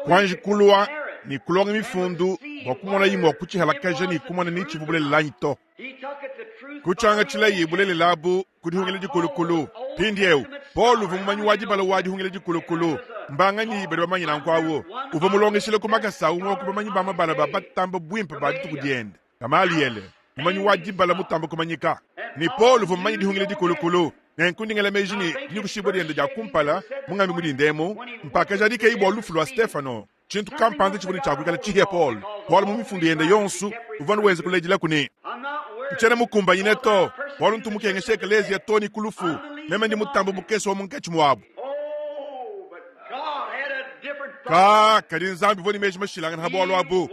Kuanji kulua ne kulonga Mifundu bua kumonayi mua kutshihalakaja ne kumona ni tshivua bulelela anyi to. Kutshiangatshilaye bulelela abu ku dihungila dikulukulu. Mpindieu, Paulo uvua mumanyi wa dibala wa dihungila dikulukulu. Mbanganyi badi bamanye nanku awu? Uvua mulongeshile ku makasa a umue wa ku bamanyi ba mabala ba batamba buimpe ba dituku diende, Gamaliele, mumanyi wa dibala mutambe kumanyika. Ne Paulo uvua mumanye dihungila dikulukulu. Nenku ndi ngela meji ne, dinyikushibua diende dia kumpala mu ngambi mu dinda emu, mpakajadikeyi bua lufu lua Stefano, tshintu kampanda tshivua ne tshia kuikala tshihia Paulo, bualu mu mifundu yende yonso uvua anu wenza kuledilaku ne, Ntshiena mukumbanyine to, bualu ntu mukengesha ekeleziya too ne ku lufu, meme ndi mutambe bukese wa munkatshi muabu. Ka, kadi Nzambi uvua ne meji mashilangane ha bualu abu.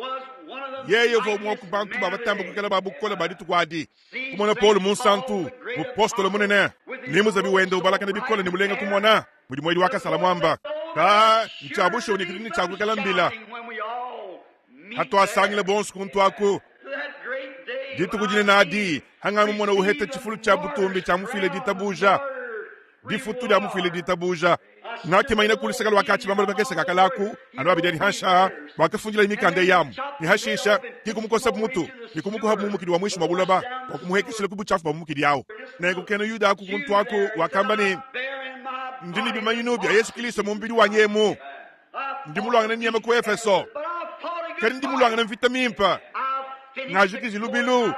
Yeye uvua umue wa ku bantu ba batambe kuikala ba bukole ba dituku adi. Kumona Paulo Munsantu, mupostolo munene, ne muzabi wende ubalakana bikole ne mulenga kumona, mudi muedi wa kasala muamba. Ka, ntshia bushuwa ne tudi ne tshia kuikala mbila hatuasangila bonso kuntu aku. Dituku dinene adi, hangamumona uheta tshifulu tshia butumbi tshia mufuile ditabuja, difutu dia mufuile ditabuja. Ngakimanyina ku luseke lua ka-tshibambalu kakese ka kalaku anu abidi adi hanshi aha, wakafundila mikanda eyi amu, ne hashisha ki kumukosabu mutu ne kumukuhabu mu mukidi wa muinshi mua buloba bua kumuhekeshila ku butshiafu bua mu mukidi au. Nenku kena Yuda aku kuntu aku wakamba ne, Ndi ne bimanyinu bia Yesu Kilisto mu mubidi wanyi emu. Ndi muluangane nyema ku Efeso, kadi ndi muluangane mvita mimpe, ngajikiji lubilu,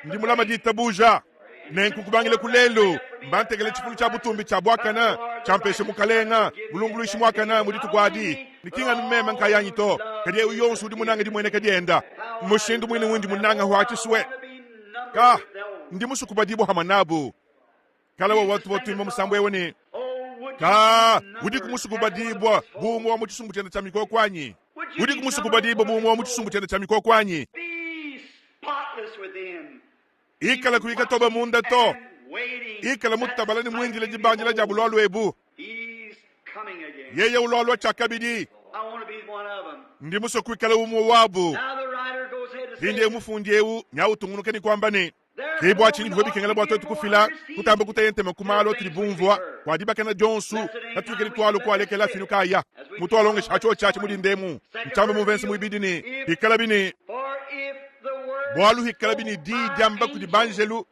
ndi mulama ditabuja. Nenku kubangila ku lelu, mbantekele tshifulu tshia butumbi tshia buakane tshiampesha Mukalenga, mulumbuluishi muakane mu dituku adi, ne ki nganu meme nkayanyi to, kadi eu yonso udi munange dimueneka dienda. Mushindu muine undi munange hua tshisue. Ka, ndi musue kubadibua hamue nabu. Kala wa watu batuimba musambu eu ne, Ka, udiku musue kubadibua bu umue wa mu tshisumbu tshiende tshia mikoko anyi? Udiku musue kubadibua bu umue wa mu tshisumbu tshiende tshia mikoko anyi? Ikala kuyi katoba munda to. Ikala mutabala ne muindile dibandila dia bulualu ebu. Yeye ulualua tshiakabidi. Ndi musue kuikala umue wabu. Mpindieu mufundi eu nyautungunuke ne kuamba ne, Ke bua tshinyi bivua bikengela bua tuetu kufila, kutamba kuteya ntema ku malu atudi bumvua, bua dibakana dionso katuikadi tualu kualekela finu kaya. Mutualongesha tshiotshi atshi mu dinda emu, ntshiamba mu mvese muibidi ne, Pikalabi ne, Bualu hikalabi ne diyi diamba kudi banjelu,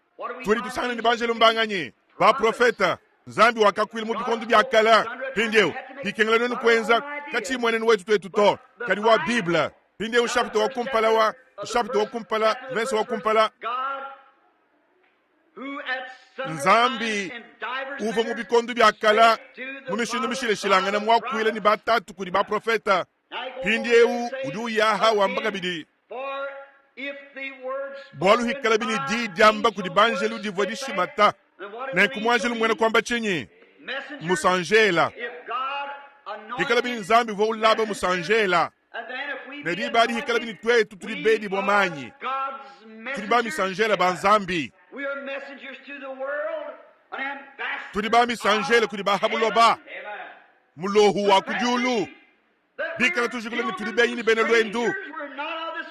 tudi tusangana ne banjelu mbanganyi? Baprofeta. Nzambi wakakuila mu bikondo bia kale. Mpindieu bikengela nuenu kuenza katshiyi muenenu wetu tuetu to, kadi wa Bible. Mpindieu nshapita wa kumpala wa nshapita wa kumpala mvese wa kumpala. Nzambi uvua mu bikondo bia kale mu mishindu mishilashilangane muakuila ne batatu kudi baprofeta. Mpindieu udi uyaha wamba kabidi, bualu hikalabi ne diyi diamba kudi banjelu divua dishimata, nenku muanjelu muena kuamba tshinyi? Musanjela. Hikalabi ne Nzambi uvua ulaba musanjela, ne diba adi hikalabi ne tuetu tudi bedibua manyi, tudi ba misanjela ba Nzambi, tudi ba misanjela kudi ba ha buloba, mulohu wa ku diulu. Bikala tujikula ne tudi benyi ne bena luendu,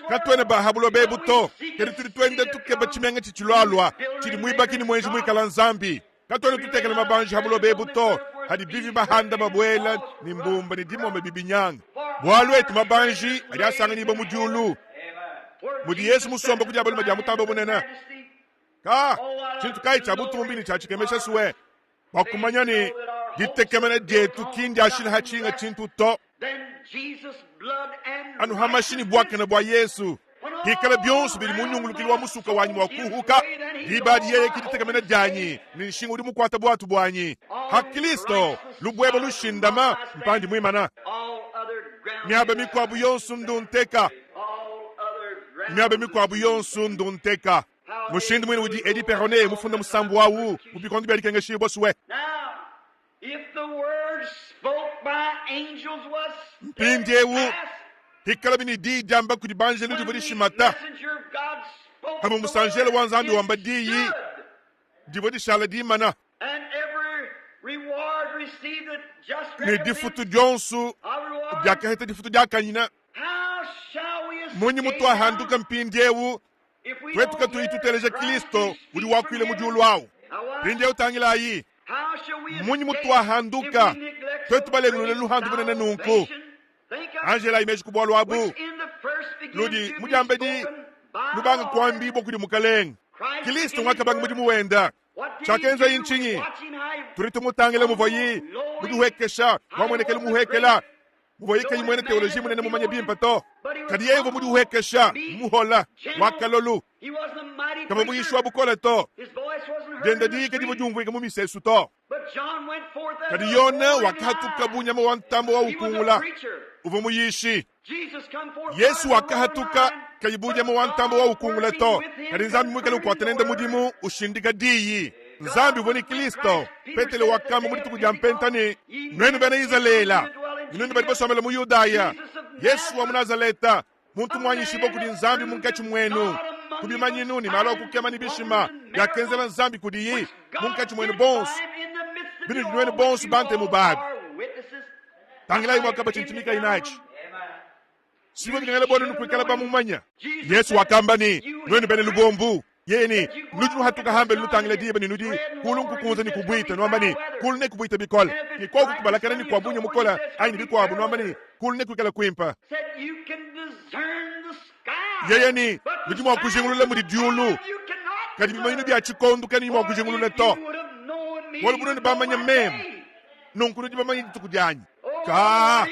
katuena ba ha buloba ebu to, kadi tudi tuenda tukeba tshimenga tshitshilualua tshidi muibaki ne muenji muikala Nzambi. Katuena tutekela mabanji ha buloba ebu to, hadi bivi bahanda babuela ne mbumba ne dimombe bibinyanga. Bualu etu mabanji adi asanganyibua mu diulu, mudi Yesu musomba ku dia balume dia Mutambe Bunene. Ka tshintu kayi tshia butumbi ne tshia tshikemesha sue bua kumanya ne ditekemena dietu ki ndiashila ha tshinga tshintu to, anu ha mashi ne buakane bua Yesu. Hikala bionso bidi mu nyungulukilu wa musuka wanyi mua kuhuka, diba adi yeye ki ditekemena dianyi ne nshinga udi mukuata buatu buanyi. Ha Kilisto lubueba lushindama mpandi muimana. Miaba mikuabu yonso ndu nteka, miaba mikuabu yonso ndu nteka. Mushindu muine udi Eddie Perronet mufunda musambu au mu bikondo bia dikengeshibua sue. Mpindieu, pikalabi ne diyi diamba kudi banjelu divua dishimata, pamue musanjelo wa Nzambi wamba diyi divua dishala dimana, ne difutu dionso diakaheta difutu diakanyina. Munyi mutuahanduka mpindieu Tuetu katuyi tuteleja Kristo udi wakuila mu diulu au. Mpindieu tangilayi, mmunyi mutuahanduka? Tuetu balengulule luhandu bunene nunku, anji elayi meji ku bualu abu, ludi mu diambedi lubanga kuambibua kudi Mukalenge. Kilisto ngakabanga mudimu wenda. Tshiakenzaye ntshinyi? Tudi tumutangila muvuaye mudihuekesha, wamuenekela muhuekela, muvuaye kayi muena teoloji munene mumanye bimpe to. Kadi yeye uvua mudihuekesha, muhola, wa kalolu. Kavua muyishi wa bukole to. Dienda diyi kadivua diumvuika mu misesu to. Kadi Yone wakahatuka bu nyama wa ntambue wa ukungula, uvua muyishi. Yesu wakahatuka kayi bu nyama wa ntambue wa ukungula to, kadi Nzambi muikale ukuata nende mudimu, ushindika diyi. Nzambi uvua ne Kristo. Petelo wakamba mu dituku dia Mpenta ne, Nuenu bena Izalele, ne nuenu badi basombele mu Yudaya, Yesu wa mu Nazaleta, muntu muanyishibue kudi Nzambi munkatshi muenu, ku bimanyinu ne malu a kukema ne bishima biakenzela Nzambi kudiyi munkatshi muenu bonso, binudi nuenu bonso bantemu babi. Tangilayi muakabatshintshimikayi natshi. Sivua bikengela bua nuenu kuikala bamumanya. Yesu wakamba ne, Nuenu bena lubombu, yeye ne, nudi nuhatuka hambelu nutangila diba ne nudi kulu nkukunza ne kubuita, nuamba ne, kulu nekubuite bikole, ne koku kubalakana ne kuabunya mukole anyi ne bikuabu, nuamba ne, kulu nekuikale kuimpe. Yeye ne, nudi mua kujingulula mudi diulu, kadi bimanyinu bia tshikondu kanuyi mua kujingulula to. Bualu bu nuenu bamanye meme, nunku nudi bamanye dituku dianyi. Ka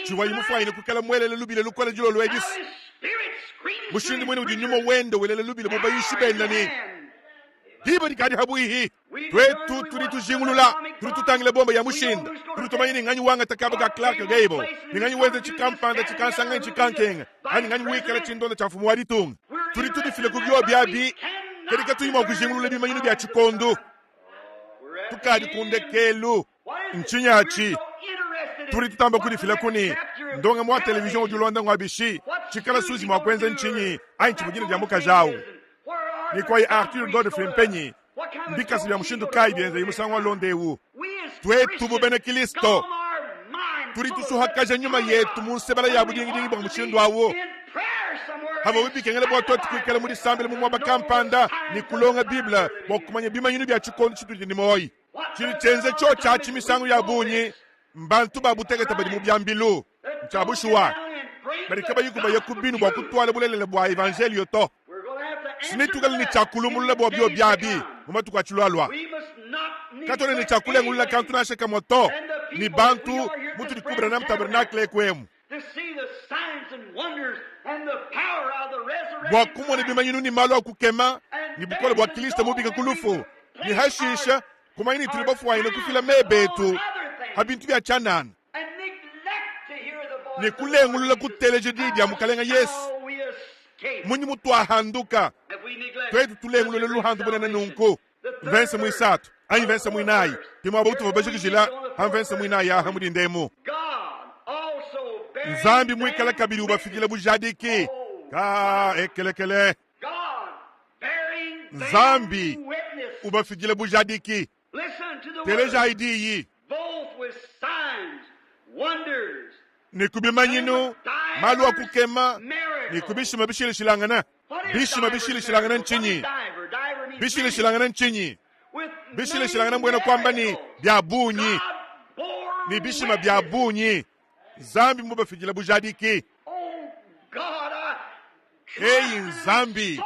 tshivuaye mufuanyine kuikala muelele lubila lukole dilolo edi se, mushindu muine udi nyuma wende welela lubila mu bayishi bende ne, Diba dikadi pabuihi. Tuetu tudi tujingulula, tudi tutangila bomba ya mushinda, tudi tumanya ne nganyi wangata kaba ka Clark Gable, ne nganyi wenza tshikampanda tshikansanga tshikankenga, anyi nganyi wikala tshindonda tshia mfumu wa ditunga. Tudi tudifila ku biobi abi, kadi katuyi mua kujingulula bimanyinu bia tshikondo. Tukadi ku ndekelu. Ntshinyi atshi? Tudi tutamba kudifila ku ne ndongamu wa televizion udi ulonda ngua bishi, tshikala Suzy mua kuenza ntshinyi, anyi tshivua dina dia mukaji au, ne kuayi Arthur Godfrey mpenyi, mbikasa bia mushindu kayi bienzaye musangu walonda eu. Tuetu bu bena Kristo tudi tusuhakaja nyuma yetu mu nsebela ya budingidingi bua mushindu au. Pavuabi bikengela bua tuetu kuikala mu disambila mu muaba kampanda ne kulonga Bible bua kumanya bimanyinu bia tshikondo tshitudi ne muoyo. Tshidi tshienza tshiotshi atshi misangu ya bungi mbantu ba butekete badi mu biambilu. Ntshia bushuwa, badi kabayiku baya ku binu bua kutuala bulelela bua evanjeliyo to. Si netuikale ne tshia kulumbulula bua biobi abi mu matuku atshilualua. Katuena ne tshia kulengulula kantu nansha kamue to, ne bantu mutudi ku Branham Tabernacle eku emu. Bua kumona bimanyinu ne malu a kukema ne bukole bua Kristo mubika ku lufu, ne hashisha kumanya ne tudi bafuanyine kufila meba etu pa bintu bia tshianana ne kulengulula kuteleja diyi dia Mukalenge Yesu. Munyi mutuahanduka tuetu tulengulula luhandu bunene nunku? Mvense muisatu anyi mvense muinayi ke muaba utuvua bajikijila pa mvense muinayi aha mu dinda emu. Nzambi muikale kabidi ubafikila bujadiki ka ekelekele. Nzambi ubafikila bujadiki. Telejayi diyi. Ne ku bimanyinu, malu a kukema, ne ku bishima bishilashilangane. Bishima bishilashilangane ntshinyi? Bishilashilangane ntshinyi? Bishilashilangane mbuena kuamba ne bia bungi, ne bishima bia bungi. Nzambi mubafidila bujadiki. Eyi Nzambi,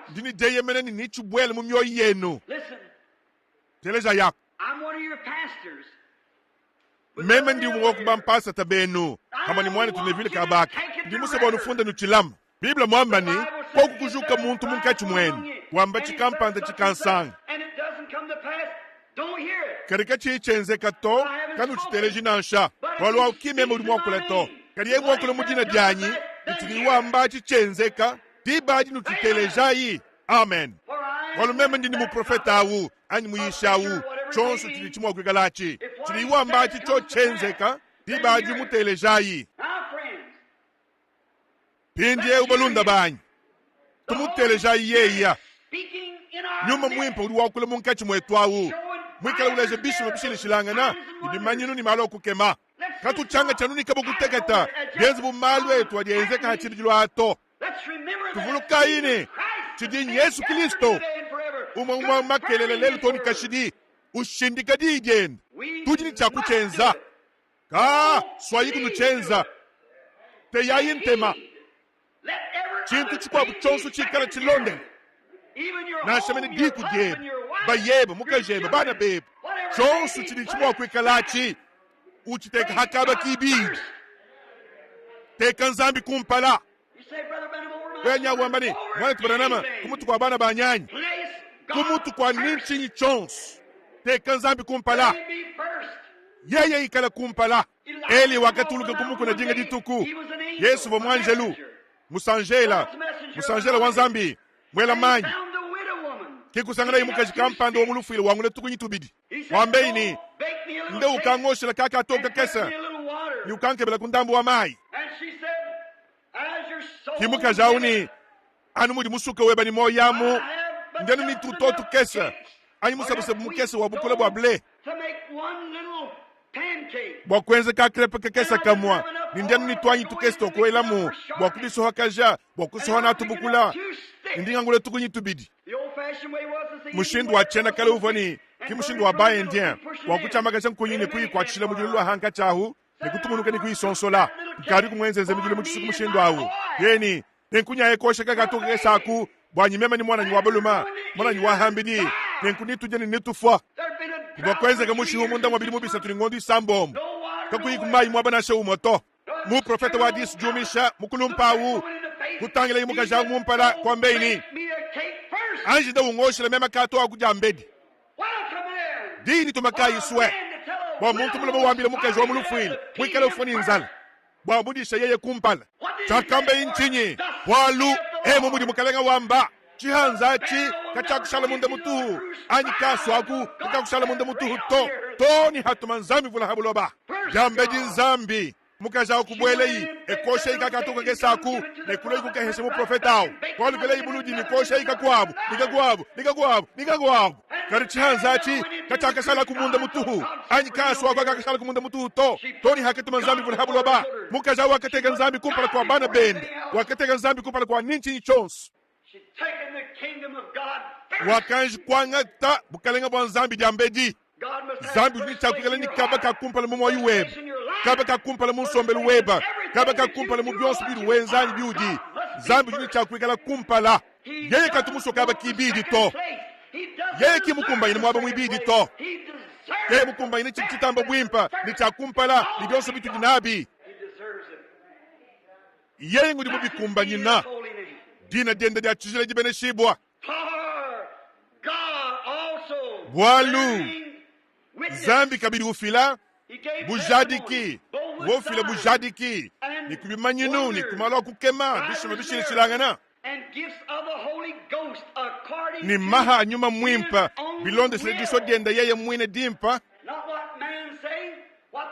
ndi ne dieyemena ne netshibuele mu mioyo yenu. Teleja yako. Meme ndi umue wa ku bampasata benu, pamue ne muanetu Neville Kabaka. Ndi musue bua nufunde nutshilame. Bible muamba ne, koku kujuka muntu munkatshi muenu, wamba tshikampanda tshikansanga, kadi katshiyi tshienzeka to, kanutshiteleji nansha, bualu au ki meme udi muakule to, kadi yeye muakule mu dina dianyi, ne tshidiye wamba atshi tshienzeka, diba adi nutshitelejayi. Amen. Bualu meme ndi ne muprofete au anyi muyishi au, tshionso tshidi tshimua kuikala atshi, tshidiye wamba atshi tshio tshienzeka, diba adi mutelejayi. Mpindieu balunda banyi, tumutelejayi yeya. Nyuma Muimpe udi wakula munkatshi muetu au, muikale uleja bishima bishilashilangana ne bimanyinu ne malu a kukema. Katutshiangatshi anu ne kabukuteketa bienze bu malu etu adi enzeka ha tshibidilu aa to. Tuvulukayi ne, tshidi Yezu Kristo umue umue makelela lelu too ne kashidi, ushindika diyi diende. Tudi ne tshia kutshienza. Kaa, suayiku nutshienza. Teyayi ntema. Tshintu tshikuabu tshionso tshikala tshilondele, nansha mene diku diebe, bayebe, mukajebe, bana bebe, tshionso tshidi mua kuikalatshi, utshiteka ha kaba kibidi. Teka Nzambi kumpala. Wenya wamba ne, Mwanetu Branham, ku mutu kua bana banyi anyi? Ku mutu kua ni ntshinyi tshionso, teka Nzambi kumpala. Yeye ikala kumpala. Eli wakatuluka ku mukuna dinga dituku. Yesu uvua muanjelu, musanjela, musanjela wa Nzambi, muela manyi. Ke kusanganaye mukaji kampanda wa mu lufuila wangula tukunyi tubidi. Wambeyi ne, Nde ukangoshela kakato kakese ne ukankebela ku ndambu wa mayi. Ke mukaji au ne, Anu mudi musuke weba ne muoyo amu, ndenu ne tuto tukese anyi musabusabu mukese wa bukula bua ble bua kuenza ka crepe kakese kamua, ne ndenu ne tuanyi tukese tua kuelamu bua kubisohakaja bua kusoha natu bukula, ne ndi ngangula tukunyi tubidi. Mushindu wa tshiena kale uvua ne ki mushindu wa ba Indien wa kutshiamakaja nkunyi ne kuyikuatshishila mudilu lua hankatshi ahu ne kutungunuka ne kuyisonsola. Nkadi kumuenzenze midilu mu tshisuku mushindu awu. Yeye ne, Nenku nyaye kosha kakatu kakese aku buanyi meme ne muananyi wa balume, muananyi wa hambidi, nenku netudie ne netufua. Kuvua kuenzeka mushihu munda mua bidimu bisatu ne ngondo isambombo, kakuyi ku mayi muaba nansha umue to. Muprofete wa disu diumisha mukulumpe awu kutangilaye mukaji awu mu mpala, kuambeyi ne, Anji nda ungoshila meme kato aku diambedi. Diyi dituma kayi sue bua muntu mulume wambila mukaji wa mu lufuila muikale ufua ne nzala bua mudisha yeye kumpala. Tshiakambeye ntshinyi? Bualu emu mudi Mukalenga wamba, tshihanza atshi katshiakushala munda mutuhu, anyi kasu aku kakakushala munda mutuhu to, to ne hatuma Nzambi mvula ha buloba. Diambedi Nzambi Mukaji awu kubuelayi, e kuoshayi kakatu kakese aku, ne kuluayi kukehesha muprofete awu. Kualukelayi buludi ne kuoshayi kakuabu, ne kakuabu, ne kakuabu, ne kakuabu. Kadi tshihanza atshi katshiakashalaku munda mutuhu, anyi kasu aku kakashalaku munda mutuhu to, to ne hakatuma Nzambi mvula ha buloba. Mukaji awu wakateka Nzambi kumpala kua bana bende, wakateka Nzambi kumpala kua ne ntshinyi tshionso. Wakanji kuangata bukalenga bua Nzambi diambedi. Nzambi udi ne tshia kuikala ne kaba ka kumpala mu muoyo webe, kaba ka kumpala mu nsombelu webe, kaba ka kumpala mu bionso biudi wenza anyi biudi. Nzambi udi ne tshia kuikala kumpala. Yeye katu musue kaba kibidi to. Yeye ki mukumbanyine muaba muibidi to. Yeye mukumbanyine tshidi tshitamba buimpe ne tshia kumpala ne bionso bitudi nabi. Yeye ngudi mubikumbanyina. Dina diende dia tshijila dibeneshibua. Bualu Nzambi kabidi ufila bujadiki, uvua ufila bujadiki ne ku bimanyinu ne ku malu a kukema, bishima bishilashilangana ne maha a Nyuma Muimpe bilondeshile disua diende yeye muine dimpe,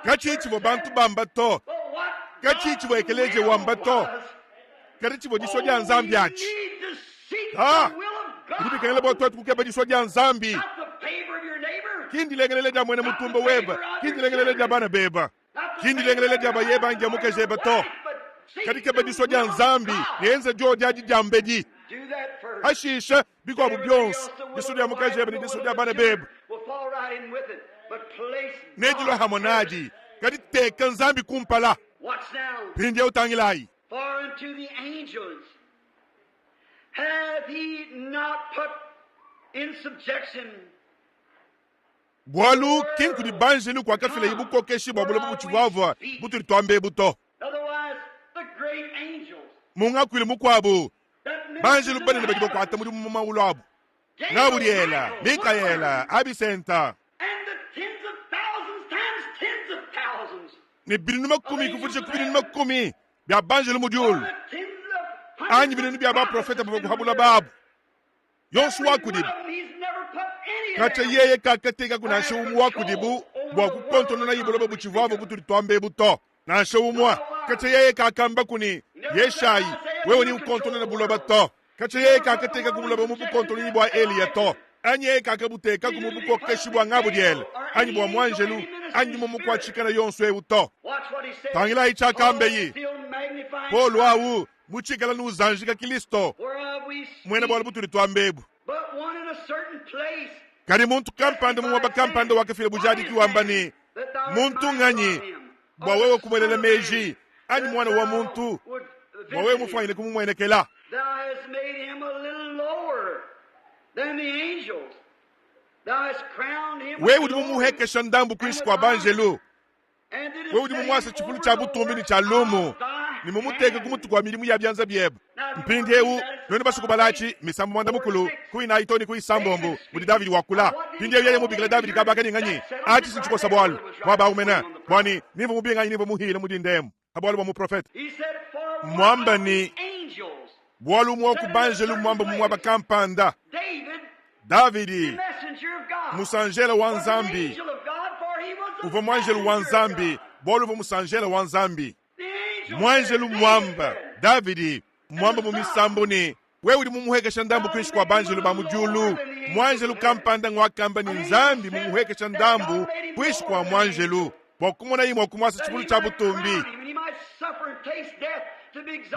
katshiyi tshivua bantu bamba to, katshiyi tshivua ekeleziya wamba to, kadi tshivua disua dia Nzambi atshi. Ah, bidi bikengela bua tuetu kukeba disua dia Nzambi, ki ndilengelela dia muena mutumba webe, ki ndilengelela dia bana bebe, ki ndilengelela dia bayebe anyi dia mukajebe to, kadi keba disua dia Nzambi ne enza diodi adi diambedi. Hashishe bikuabu bionso, disua dia mukajebe ne disua dia bana bebe nedilue hamue nadi, kadi teka Nzambi kumpala. Mpindieu tangilayi. For unto the angels hath he not put in subjection Bualu ki nkudi banjelu kuakafilaye bukokeshi bua buloba butshivuavua butudi tuamba ebu to. Otherwise, the great angels Mu ngakuilu mukuabu, that minister banjelu in banene the badi heavens, bakuata mudimu mu mawulu abu Gabriela, Mikaela, Abisenta, and the tens of thousands times tens of thousands, ne binunu makumi kuvudija ku binunu makumi bia banjelu mu diulu, anyi binunu bia baprofete bavua kuhabula babu, yonso wa kudibu katshia yeye kakatekaku nansha umue wa kudibu bua kukontononaye buloba butshivuavua butudi tuamba ebu to, nansha umue. Katshia yeye kakambaku ne, Yeshayi, wewe neukontonone buloba to. Katshia yeye kakatekaku buloba mu bukontononyi bua Eliya to, anyi yeye kakabutekaku mu bukokeshi bua Gabriele anyi bua muanjelu anyi mu mukuatshikana yonso eu to. Tangilayi tshiakambeyi Paulo au mutshikala nuzanjika Kilisto, muena bualu butudi tuamba ebu. Kadi muntu kampanda mu muaba kampanda wakafila bujadiki wamba ne, Muntu nganyi bua wewe kumuelela meji, anyi muana wa muntu bua wewe mufuanyine kumumuenekela? Wewe udi mumuhekesha ndambu kuinshi kua banjelu, Wewe udi mumuase tshifulu tshia butumbi ne tshia lumu, ne mumuteke ku mutu kua midimu ya bianza biebe. Mpindieu, nuenu basue kubala atshi, Misambu muanda mukulu, ku inayi too ne ku isambombo, mudi Davidi wakula. Mpindieu yeye mubikila Davidi kaba aka ne nganyi? Atshi si ntshikosa bualu. Muaba au mene, bua ne, nimvua mubinganyi nimvua muhile mu dinda emu pa bualu bua muprofete. Muamba ne, bualu umue wa ku banjelu muamba mu muaba kampanda, Davidi, musanjela wa Nzambi, uvua muanjelu wa Nzambi, bualu uvua musanjela wa Nzambi. Muanjelu muamba, Davidi, muamba mu misambu ne, wewe udi mumuhekesha ndambu kuinshi kua banjelu ba mu diulu. Muanjelu kampanda nguakamba ne Nzambi mumuhekesha ndambu kuinshi kua muanjelu bua kumonaye mua kumuasa tshifulu tshia butumbi,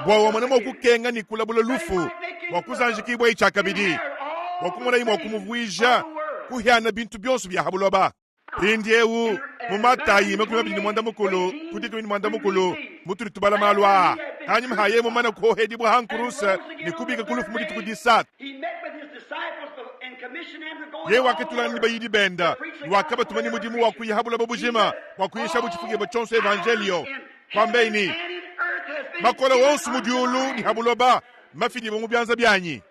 bua wamona mua kukenga ne kulabula lufu, bua kuzanjikibuaye tshiakabidi, bua kumonaye mua kumuvuija kuhiana bintu bionso bia ha buloba. Mpindieu mu Matayi 25 ku 14 mutudi tubala malu aa, Hanyima ha yeye mumane kuhohedibua ha nkuruse ne kubika ku lufu mu dituku disatu, yeye wakatulangana ne bayidi bende ne wakabatuma ne mudimu wa kuya ha buloba bujima bua kuyishabu tshifukibua tshionso evanjelio, kuambaye ne, Makole onso mu diulu ne ha buloba mafidibue mu bianza bianyi.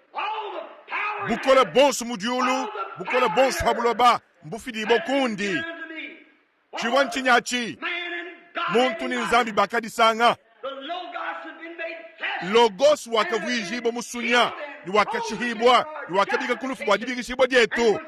Bukole buonso mu diulu, bukole buonso ha buloba mbufidibue kundi. Tshivua ntshinyi atshi? Muntu ne Nzambi bakadisanga. Logos wakavuijibua musunya ne wakashihibua ne wakabika ku lufu bua dibingishibua dietu,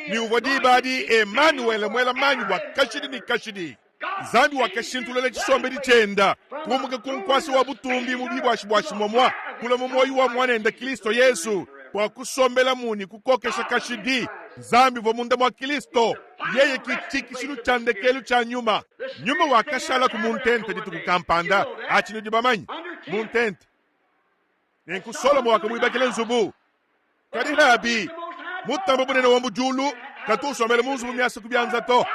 ne uvua diba adi Emanuele muela manyi bua kashidi ne kashidi. Nzambi wakashintulula tshisombedi tshienda kumuka ku nkuasa wa butumbi mu bibuashibuashi muamua kula mu muoyo wa Muanende Kristo Yesu bua kusombelamu ne kukokesha kashidi. Nzambi uvua munda mua Kristo, yeye ki tshikishilu tshia ndekelu tshia nyuma. Nyuma wakashalaku mu ntenta dituku kampanda, atshi nudi bamanye, mu ntenta. Nenku Solomo wakamuibakila nzubu. Kadi Rabi, Mutambe Bunene wa mu diulu, katu usombela mu nzubu miasa ku bianza to.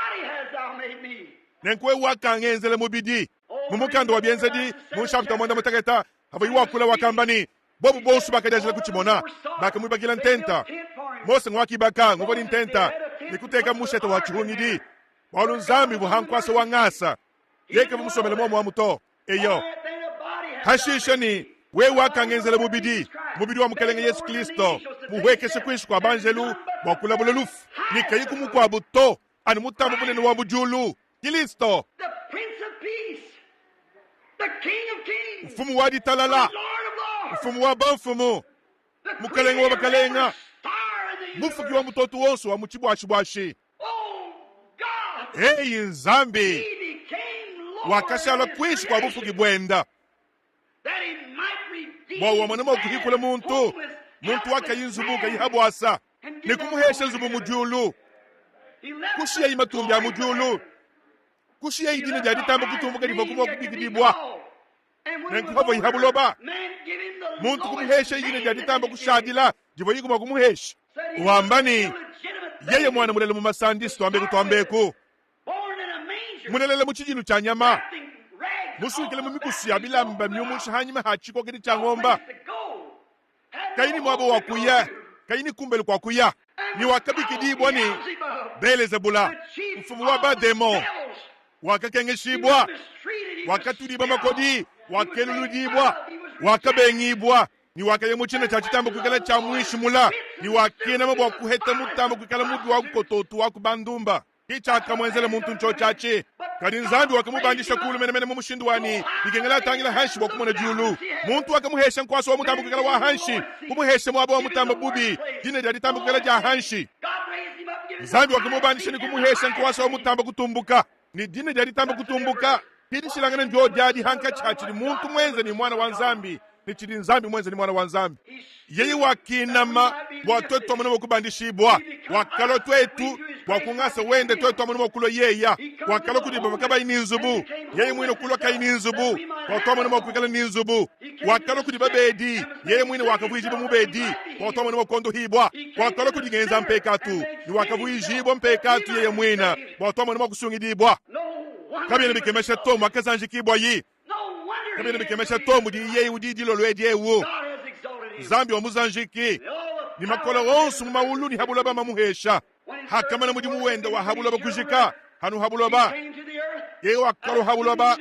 Nenku wewe wakangenzela mubidi. Mu mukanda wa Bienzedi, mu nshapita muanda mutekete, avuaye wakula wakamba ne, Bobu bonso bakadianjila kutshimona, bakamuibakila ntenta. Mose ng'wakibaka nguvua ne ntenta ne kuteka mushete wa tshihungidi, bualu Nzambi uvua ha nkuasa wa ngasa, yeye kavua musombele muomu amu to. Eyo. Hashishe ne, wewe wakangenzela mubidi, mubidi wa Mukelenge Yesu Kristo, muhuekeshe kuinshi kua banjelu bua kulabula lufu, ne kayi ku mukuabu to, anu mutambe bunene wa mu diulu, Kristo. Mfumu wa ditalala, Mfumu wa bamfumu, Mukelenge wa bakalenga, Mufuki wa mutoto wonso wa mu tshibuashibuashi. Eyi Nzambi wakashala kuinshi kua bufuki buenda bua wamona mua kuhikula muntu, muntu wakayi nzubu kayi habuasa, ne kumuhesha nzubu mu diulu, kushiyayi matumbi a mu diulu, kushiyayi dina dia ditamba kutumbuka divua kumua kubikidibua. Nenku pavua ha buloba, muntu kumuhesha dina dia ditamba kushadila divua yiku mua kumuhesha, wamba ne, yeye muana mulela mu masandi, tuambeku tuambeku, mulelela mu tshidilu tshia nyama, musuikile mu mikusu ya bilamba miumusha hanyima ha tshikokedi tshia ngomba, kayi ne muaba wa kuya, kayi ne kumbelu kua kuya, ne wakabikidibua ne Belezebula, mfumu wa bademon, wakakengeshibua, wakatudibua makodi, wakeluludibua, wakabengibua, ne wakaya mu tshina tshia tshitamba kuikala tshia muinshi mula, ne wakenama bua kuheta mutamba kuikala mubi wa kukototu wa ku bandumba. Ke tshiakamuenzela muntu ntshiotshi atshi. Kadi Nzambi wakamubandisha kulu menemene mu mushindu wa ne, bikengela atangila hanshi bua kumona diulu. Muntu wakamuhesha nkuasa wa mutamba kuikala wa hanshi, kumuhesha muaba wa mutamba bubi, dina dia ditamba kuikala dia hanshi. Nzambi wakamubandisha ne kumuhesha nkuasa wa mutamba kutumbuka, ne dina dia ditamba kutumbuka. Dishilangana ndio diadi hankatshi ha tshidi muntu muenze ne Muana wa Nzambi. Ne tshidi Nzambi muenze ne Muana wa Nzambi. Yeye wakinama bua tuetu tuamone mua kubandishibua. Wakalua tuetu bua kungasa wende tuetu tuamone mua kulua yeya. Wakalua kudi bavua kabayi ne nzubu, yeye muine kulua kayi ne nzubu bua tuamone mua kuikala ne nzubu. Wakalua kudi babedi, yeye muine wakavuijibua mubedi bua tuamone mua kuondohibua. Wakalua kudi ngenza mpekatu ne wakavuijibua mpekatu yeye muine bua tuamone mua kusungidibua. Kabiena bikemesha to muakazanjikibuayi. Kabiena bikemesha to mudi yeye udi dilolo edi eu. Nzambi wa muzanjiki ne makola onso mu maulu ne ha buloba mamuhesha. Hakamana mudimu wende wa ha buloba kujika hanu ha buloba, yeye wakalua ha buloba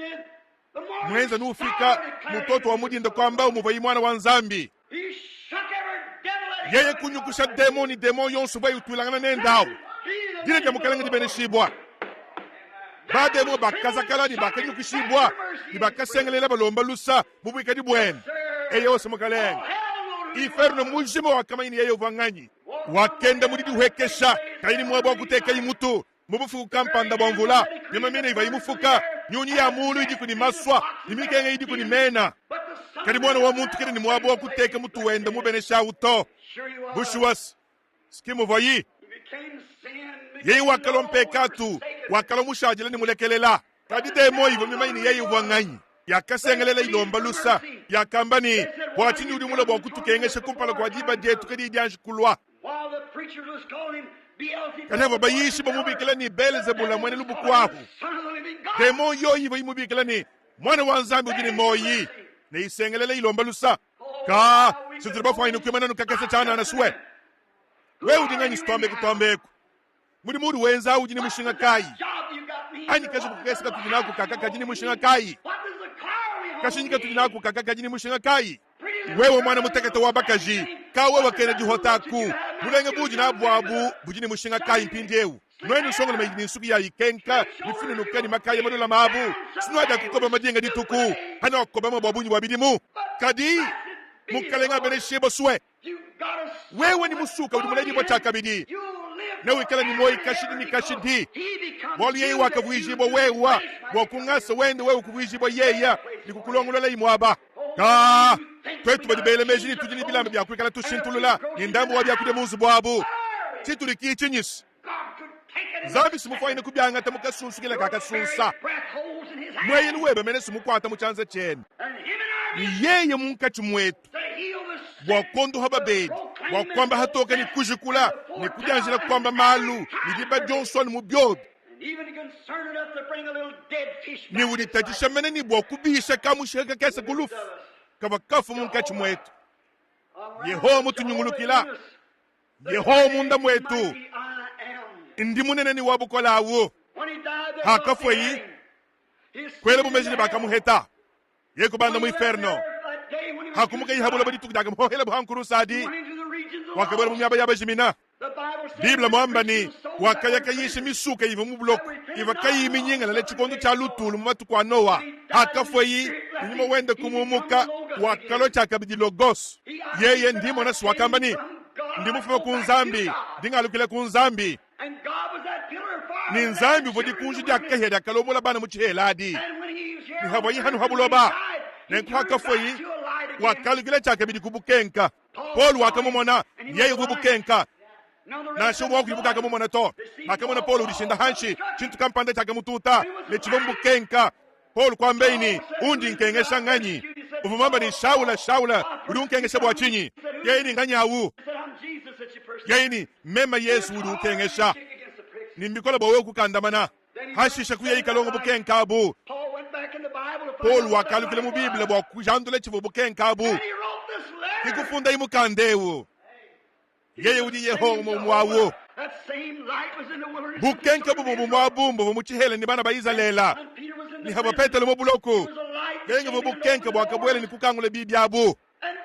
muenza nufika mutoto wa mudinda kuamba umuvua muana wa Nzambi. Yeye kunyukusha demon ne demon yonso bua utuilangana nende awu. Dina dia Mukalenge dibeneshibua. Bademon bakazakala ne bakanyukishibua ne bakasengelela balomba lusa mu buikadi buende. Eyo se Mukalenge. Inferno mujima wakamanya ne yeye uvua nganyi. Wakenda mu didihuekesha kayi ne muaba wa kutekayi mutu. Mu bufuku kampanda bua mvula, nyama mine ivua imufuka, nyunyi ya muulu idiku ne masua, ne mikenge idiku ne mena. Kadi muana wa muntu kena ne muaba wa kuteka mutu wende mubenesha awu to. Bushuwa, si muvuayi. Yeye wakalua mpekatu, wakalua mushadile ne mulekelela. Kadi demon ivua mimanye ne yeye uvua nganyi, yakasengelela ilomba lusa. Yakamba ne, Bua tshinyi udi mulue bua kutukengesha kumpala kua diba dietu kadiyi dianji kulua? Kadi avua bayishi bamubikila ne Belezebula muena lubuku ahu. Demon yoyi ivua imubikila ne Muana wa Nzambi udi ne muoyi, ne isengelela ilomba lusa. Ka situdi bafuanyine kuimana nukakese tshianana sue. Wewe udi nganyi situambeku tuambeku? Mudimu udi wenza udi ne mushinga kayi? Anyi kazubu kakese katudi naku kaka kadi ne mushinga kayi? Kashinyi katudi naku kaka kadi ne mushinga kayi? Wewe muana mutekete wa bakaji, ka wewe kena dihotaku. Bulenge budi nabu abu budi ne mushinga kayi mpindieu? Nuenu nsongalume idi ne nsuki ya ikenka mifununuke ne makaya malulame abu, sinuadiakukoba madinga dituku, hanuakukobama bua bungi bua bidimu. Kadi Mukelenge abeneshibue sue. Wewe ne musuka udi muledibua tshiakabidi, newikale ne muoyo kashidi ne kashidi, bualu yeye wakavuijibua wewa bua ku ngasa wende wewe kuvuijibua yeya ne kukulongololayi muaba. Ka tuetu badi bela meji ne tudi ne bilamba bia kuikala tushintulula ne ndambu wa biakudia mu nzubu abu, tshitudi ki tshinyisi. Nzambi simufuanyine kubiangata mu kasunsukila ka kasunsa. Mueyelu webe mene simukuata mu tshianza tshiende, ne yeye munkatshi muetu bua kuondoha babedi, bua kuamba hatoke ne kujikula ne kudianjila kuamba malu ne diba dionso anu mu biobi, ne uditatshisha mene ne bua kubisha kamushiha kakese ku lufu kavua kafu munkatshi muetu. Yehowa mutunyungulukila. Yehowa munda muetu ndi munene ne wa bukole awu. Hakafueyi kuela bu meji ne bakamuheta, ye kubanda mu inferno. Hakumuka ha buloba dituku diakamuhohela ha nkurusa adi, wakabuela mu miaba ya bajimina. Bible muamba ne, wakaya kayisha misuka ivua mu buloko ivua kayiyi minyingalale tshikondo tshia lutulu mu matuku a Noa. Hakafueyi, nyuma wende kumumuka, wakalua tshiakabidi Logos. Yeye ndimona si wakamba ne, ndi mufume ku Nzambi, ndi ngalukila ku Nzambi. Ne Nzambi uvua dikunji dia kahia diakalombola bana mu tshihela adi, ne havuayi hanu ha buloba. Nenku hakafueyi, wakalukila tshiakabidi ku bukenka. Paulo wakamumona, yeye uvua bukenka. Nansha umue wa kudibu kakamumona to. Bakamona Paulo udishinda hanshi, tshintu kampanda tshiakamututa ne tshivua mu bukenka. Paulo kuambaye ne, Undi nkengesha nganyi? Uvua muamba ne, Shaula, Shaula, udi unkengesha bua tshinyi? Yeye ne, Nganyi awu? Yeye ne, Meme Yezu udi ukengesha. Ne mbikole bua wewe kukandamana. Hashishe kuyayi kalongo bukenka abu. Paulo wakalukila mu Bible bua kujandula tshivua bukenka abu. Ke kufundaye mukanda eu. Yeye udi Yehowa umue umue awu. Bukenka bumue bumue abu mbuvua mu tshihela ne bana ba Izalele ne havua Petelo mu buloko. Benga bua bukenka buakabuela ne kukangula bibi abu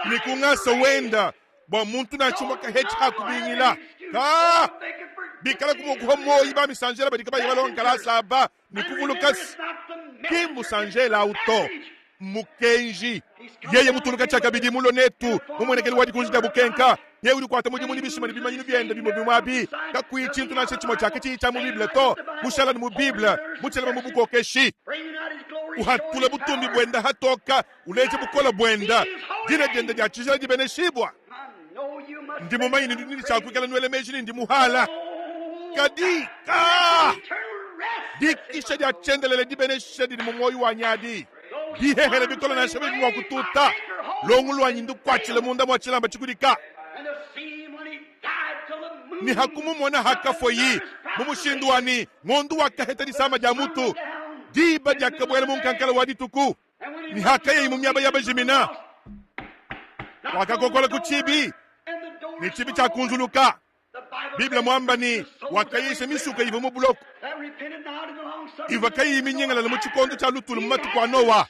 ne ku ngasa wenda bua muntu nansha umue kahetshi hakubingila ka bikala kumua kuha muoyi ba misanjela badi kabayi balonga kalasa aba ne kuvuluka ki musanjela awu to mukenji yeye mutuluka tshiakabidi mulue netu mumuenekelu wa dikunji dia bukenka. Yeye udi ukuata mudimu ne bishima ne bimanyinu biende bimue bimue abi, kakuyi tshintu nansha tshimue tshia katshiyi tshia mu Bible to, mushala ne mu Bible, mutshielema mu bukokeshi. Uhatula butumbi buenda hatoka, uleja bukola buenda. Dina dienda dia tshijila dibeneshibua. Ndi mumanye ne ndi ne tshia kuikala nuela meji ne ndi muhala. Kadi ka dikisha dia tshiendelele dibenesha didi mu muoyo wanyi adi. Bihehele bikole nansha bidi mua kututa. Longu luanyi ndukuatshile munda mua tshilamba tshikudika. Ne hakumumona hakafueyi mu mushindu wa ne ngondu wakaheta disama dia mutu, diba diakabuela mu nkankala wa dituku, ne hakayeyi mu miaba ya bajimina, wakakokola ku tshibi, ne tshibi tshiakunzuluka. Bible muamba ne, wakayisha misuka ivua mu buloko ivua kayiyi minyingalale mu tshikondo tshia lutulu mu matuku a Noa.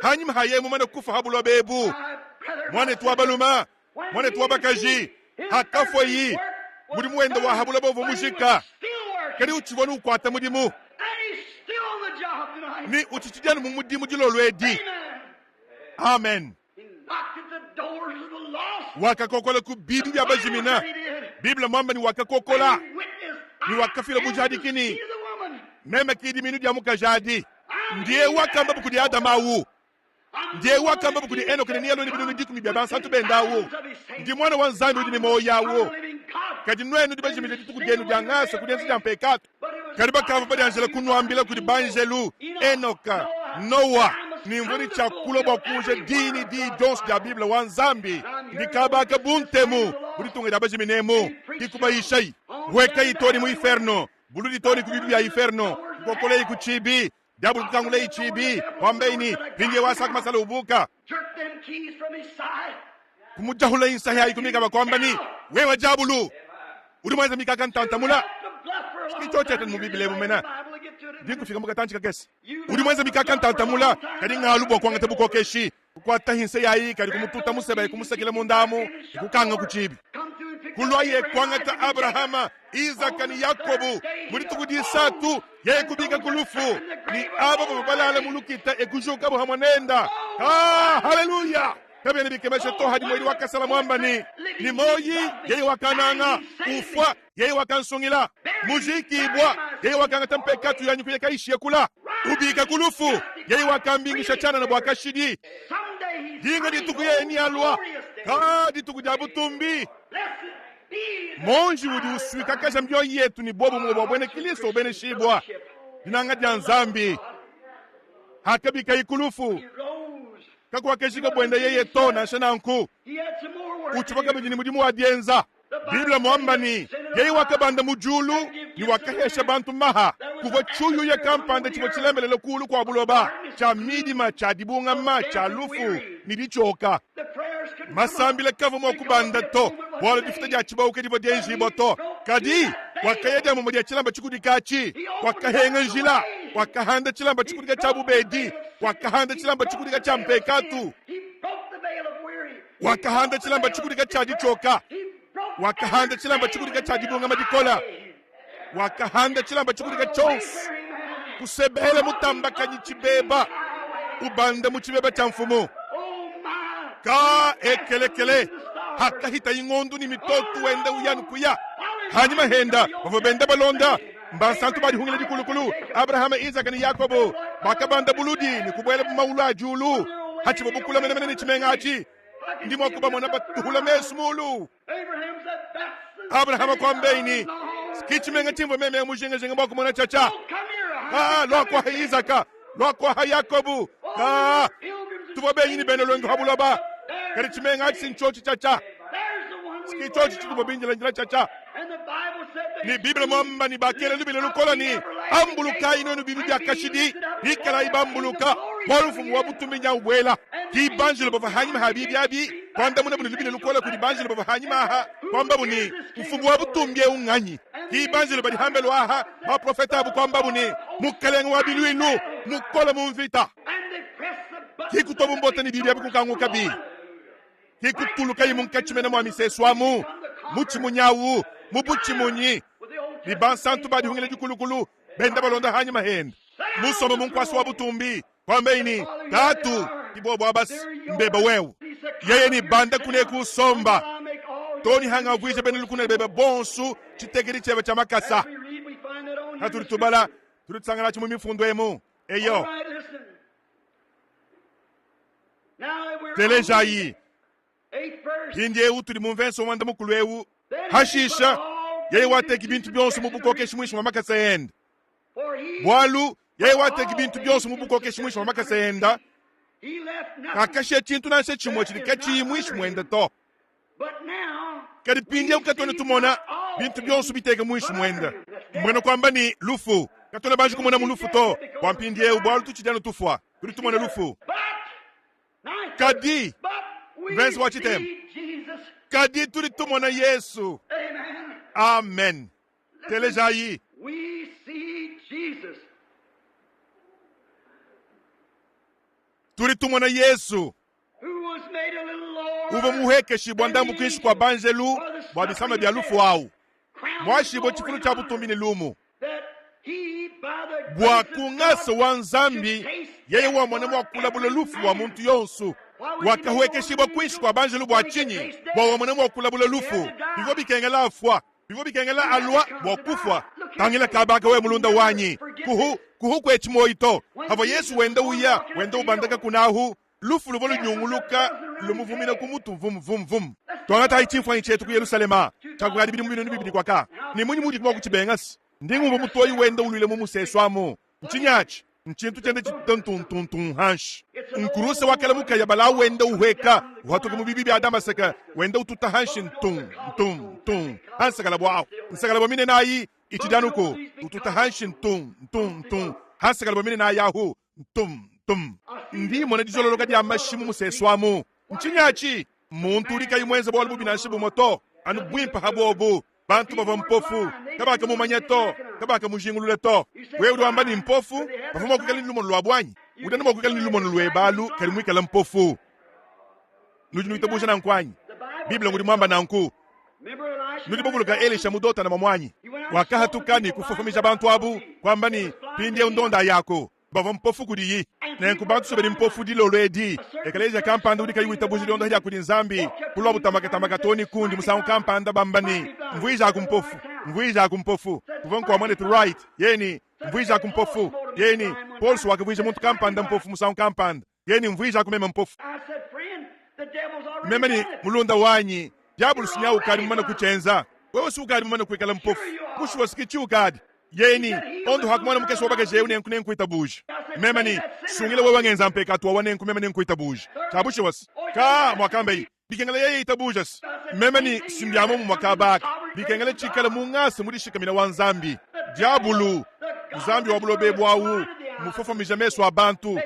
Hanyima ha yeye mumane kufa ha buloba ebu, muanetu wa balume, muanetu wa bakaji, hakafueyi, mudimu wende wa ha buloba uvua mujika, kadi utshivua anu ukuata mudimu ne utshitshidi anu mu mudimu dilolo edi. Amen. Wakakokola ku bibi bia bajimina. Bible muamba ne wakakokola ne wakafila bujadiki ne meme ke diminu dia mukaji adi. Ndiye wakambabu kudi Adama awu. Ndiye wakambabu kudi Enoke ne nealue ne binunu dikumi bia bansantu bende awu. Ndi mwana wa Nzambi udi ne muoyo awu. Kadi nuenu nudi bajimije dituku dienu dia ngasa ku dienza dia mpekatu. Kadi bakavua badianjila kunuambila kudi banjelu, Enoka, Noa, ne mvua ne tshia kulua bua kuuja diyi ne diyi dionso dia Bible wa Nzambi. Ndi kabaka bu ntemu mu ditunga dia bajimine emu, dikubayishayi. Huekayi too ne mu iferno, buludi too ne ku bibi bia iferno, kukokoleyi ku tshibi, diabulu kukanguleyi tshibi, kuambeyi ne, mpindieu asaka masala ubuka. Kumujahulayi nsahi ayi ku mikaba kuamba ne, wewe diabulu, udi muenza mikaka ntantamula. Tshiki mu Bible emu mena. Ndi nkufika mu katantshi kakese. Udi muenza mikaka ntantamula, kadi ngalu bua kuangata bukokeshi. Kukuata hinse yayi kadi kumututa museba kumusakila munda amu, kukanga ku tshibi. Kuluaye kuangata Abrahama, Izaka ne Yakobo mu dituku disatu, yeye kubika ku lufu, ne aba bavua balala mu lukita e kujukabu hamue nenda. Ah, haleluya! Kabiena bikemesha to hadi muedi wakasala muamba ne, ne moyi yeye wakananga, ufua yeye wakansungila, mujikibua yeye wakangata mpekatu yanyi kuya kayishiye kula, ubika ku lufu yeye wakambingisha tshianana bua kashidi. Dinga dituku yeye nealua, ka dituku dia butumbi. Monji udi usuikakaja mioyo yetu ne buobumue bua buena Kristo ubeneshibua. Dinanga dia Nzambi hakabikayi ku lufu kakuakejika buenda yeye to. Nansha nanku, utshivua kabidi ne mudimu wa dienza. Bible muamba ne, yeye wakabanda mu diulu ne wakahesha bantu maha. Kuvua tshiuyuya kampanda tshivua tshilembelele kuulu kua buloba, tshia midima, tshia dibungama, tshia lufu ne ditshioka. Masambila kavua mua kubanda to, bualu difuta dia tshibawu ke divua dienjibua to. Kadi wakaya dia mumue dia tshilamba tshikudika atshi, wakahenga njila, wakahanda tshilamba tshikudika tshia bubedi, wakahanda tshilamba tshikudika tshia mpekatu, wakahanda tshilamba tshikudika tshia ditshioka, wakahanda tshilamba tshikudika tshia dibungama dikola, wakahanda tshilamba tshikudika tshionso, kusebela mutambakanyi tshibeba, ubanda mu tshibeba tshia mfumu. Ka ekelekele hakahita ingondu ni mitoto wenda uyanu kuya hanyima henda bavua benda balonda mbansantu badihungila dikulukulu Abrahama, Izaka ne Yakobo bakabanda buludi ne kubuela mu maulu a diulu hatshivua bukula menemene ne tshimenga atshi. Ndi mua kubamona batuhula mesu mulu. Abrahama kuambeyi ne, ki tshimenga tshimvua meme mujingajinga bua kumona tshiatshia. Ah, lua kuaha Izaka, lua kuaha Yakobo. Ah, tuvua benyi ne bena luendu ha buloba, kadi tshimenga atshi si ntshiotshi tshiatshia. Ki tshiotshi tshituvua bindila tshiatshia. Ne Bible muamba ne bakela lubila lukola ne, ambulukayi nuenu bibi bia kashidi, bikalayi bambuluka, bualu mfumu wa butumbi nya ubuela. Ki banjelo bavua hanyima ha bibi abi kuandamunabu ne lubila lukola kudi banjelo bavua hanyima aha, kuambabu ne, mfumu wa butumbi eu nganyi? Ki banjelo badi hambelu aha, baprofete abu kuambabu ne, mukalenge wa biluilu mukole mu mvita. Ki kutuabu mbota ne bibi abi kukanguka bi. Ke kutulukaye munkatshi mene mua misesu amu, mu tshimunyi awu, mu butshimunyi, ne bansantu ba dihungila dikulukulu benda balonda hanyima hende, musombe mu nkuasa wa butumbi, kuambeyi ne, Tatu, ki bobo abasi, mbeba wewe. Yeye ne banda kuneku usomba, too ne hangavuija bena lukuna bebe bonso tshitekedi tshiebe tshia makasa. Hatudi tubala, tudi tusangana atshi mu mifundu emu. Eyo. Telejayi. Mpindieu tudi mu mvese wa muanda mukulu eu. Hashisha, yeye wateki bintu bionso mu bukokeshi muinshi mua makasa ende. Bualu yeye wateki bintu bionso mu bukokeshi muinshi mua makasa ende, kakashiya tshintu nansha tshimue tshidi katshiyi muinshi muende to. Kadi mpindieu katuena tumona bintu bionso biteka muinshi muende, mbuena kuamba ne, lufu. Katuena banji kumonamu lufu to bua mpindieu, bualu tutshidi anu tufua, tudi tumona lufu. Kadi, mvese wa tshitema, kadi tudi tumona Yesu. Amen. Telejayi. Tudi tumona Yesu uvua muhekeshibua ndambu kuinshi kua banjelu bua bisama bia lufu awu, muashibue tshifulu tshia butumbi ne lumu, bua ku ngasa wa Nzambi yeye wamona mua kulabula lufu lua muntu yonso. Wakahuekeshibua kuinshi kua banjelu bua tshinyi? Bua wamona mua kulabula lufu. Bivua bikengela afua, bivua bikengela alua bua kufua. Tangila kabaka we mulunda wanyi, kuhu kuhu kuetshi muoyo to. Havua Yesu wenda uya, wenda ubandaka kunahu, lufu luvua lunyunguluka lumuvumina ku mutu vum vum vum. Tuangatayi tshimfuanyi tshietu ku Yelushalema tshia bidimu binunu bibidi kuaka, ne munyi muudi mua kutshibengase? Ndi ngumvua mutoyi wenda uluila mu musesu amu. Ntshinyi atshi? Ntshintu tshienda tshituta ntuntuntu hanshi. Nkuruse wa kale mukaya bala wenda uhueka uhatuka mu bibi bia Damaseke wenda ututa hanshi ntung ntung ntung ha nsakala buawu. Nsakala bua minene ayi itshidi anuku ututa hanshi ntung ntung ntung ha nsakala bua minene ayi ahu ntum ntum. Ndi mmona dizololoka dia mashi mu musesu amu. Ntshinyi atshi? Muntu udi kayi muenze bualu bubi nansha bumue to, anu buimpe ha buobu. Bantu bavua mpofu kabakamumanya to, kabakamujingulula to. Wewe udi wamba ne, mpofu bavua mua kuikala ne lumonu luabu anyi? Udi anu mua kuikala ne lumonu luebe alu kadi muikale mpofu. Nudi nuitabuja nanku anyi? Bible ngudi muamba nanku. Nudi bavuluka Elisha mu Dotana muamuanyi? Wakahatuka ne kufofomija bantu abu, kuamba ne, Mpindieu ndonda yako. Bavua mpofu kudiyi. Nenku bantu se badi mpofu dilolo edi. Ekeleziya kampanda udi kayi witabuja diondoha dia kudi Nzambi, kulua butamakatambaka too ne kundi musangu kampanda bamba ne, Mvuijaku mpofu. Mvuijaku mpofu. Kuvua nkua muanetu Wright, yeye ne, Mvuijaku mpofu. Yeye ne, Paulus wakavuija muntu kampanda mpofu musangu kampanda. Yeye ne, Mvuijaku meme mpofu. Meme ne, Mulunda wanyi, diabulu si ukadi mumane kutshienza. Wewe si ukadi mumane kuikala mpofu. Bushuwa si ke tshiukadi. Yeye ne, Ondo hakumona mukese wa bakaji eu nenku nenkuitabuje. Meme ne, Sungila wewe ngenza mpekatu wawa nenku meme nenkuitabuje. Tshia bushuwa se, ka, muakambaye, bikengela yeye itabuja se. Meme ne, Si mbia muomumue kaba aka. Bikengela tshikale mu ngasa mudishikamina wa Nzambi. Diabulu, nzambi wa buloba ebu awu, mmufofomija mesu a bantu.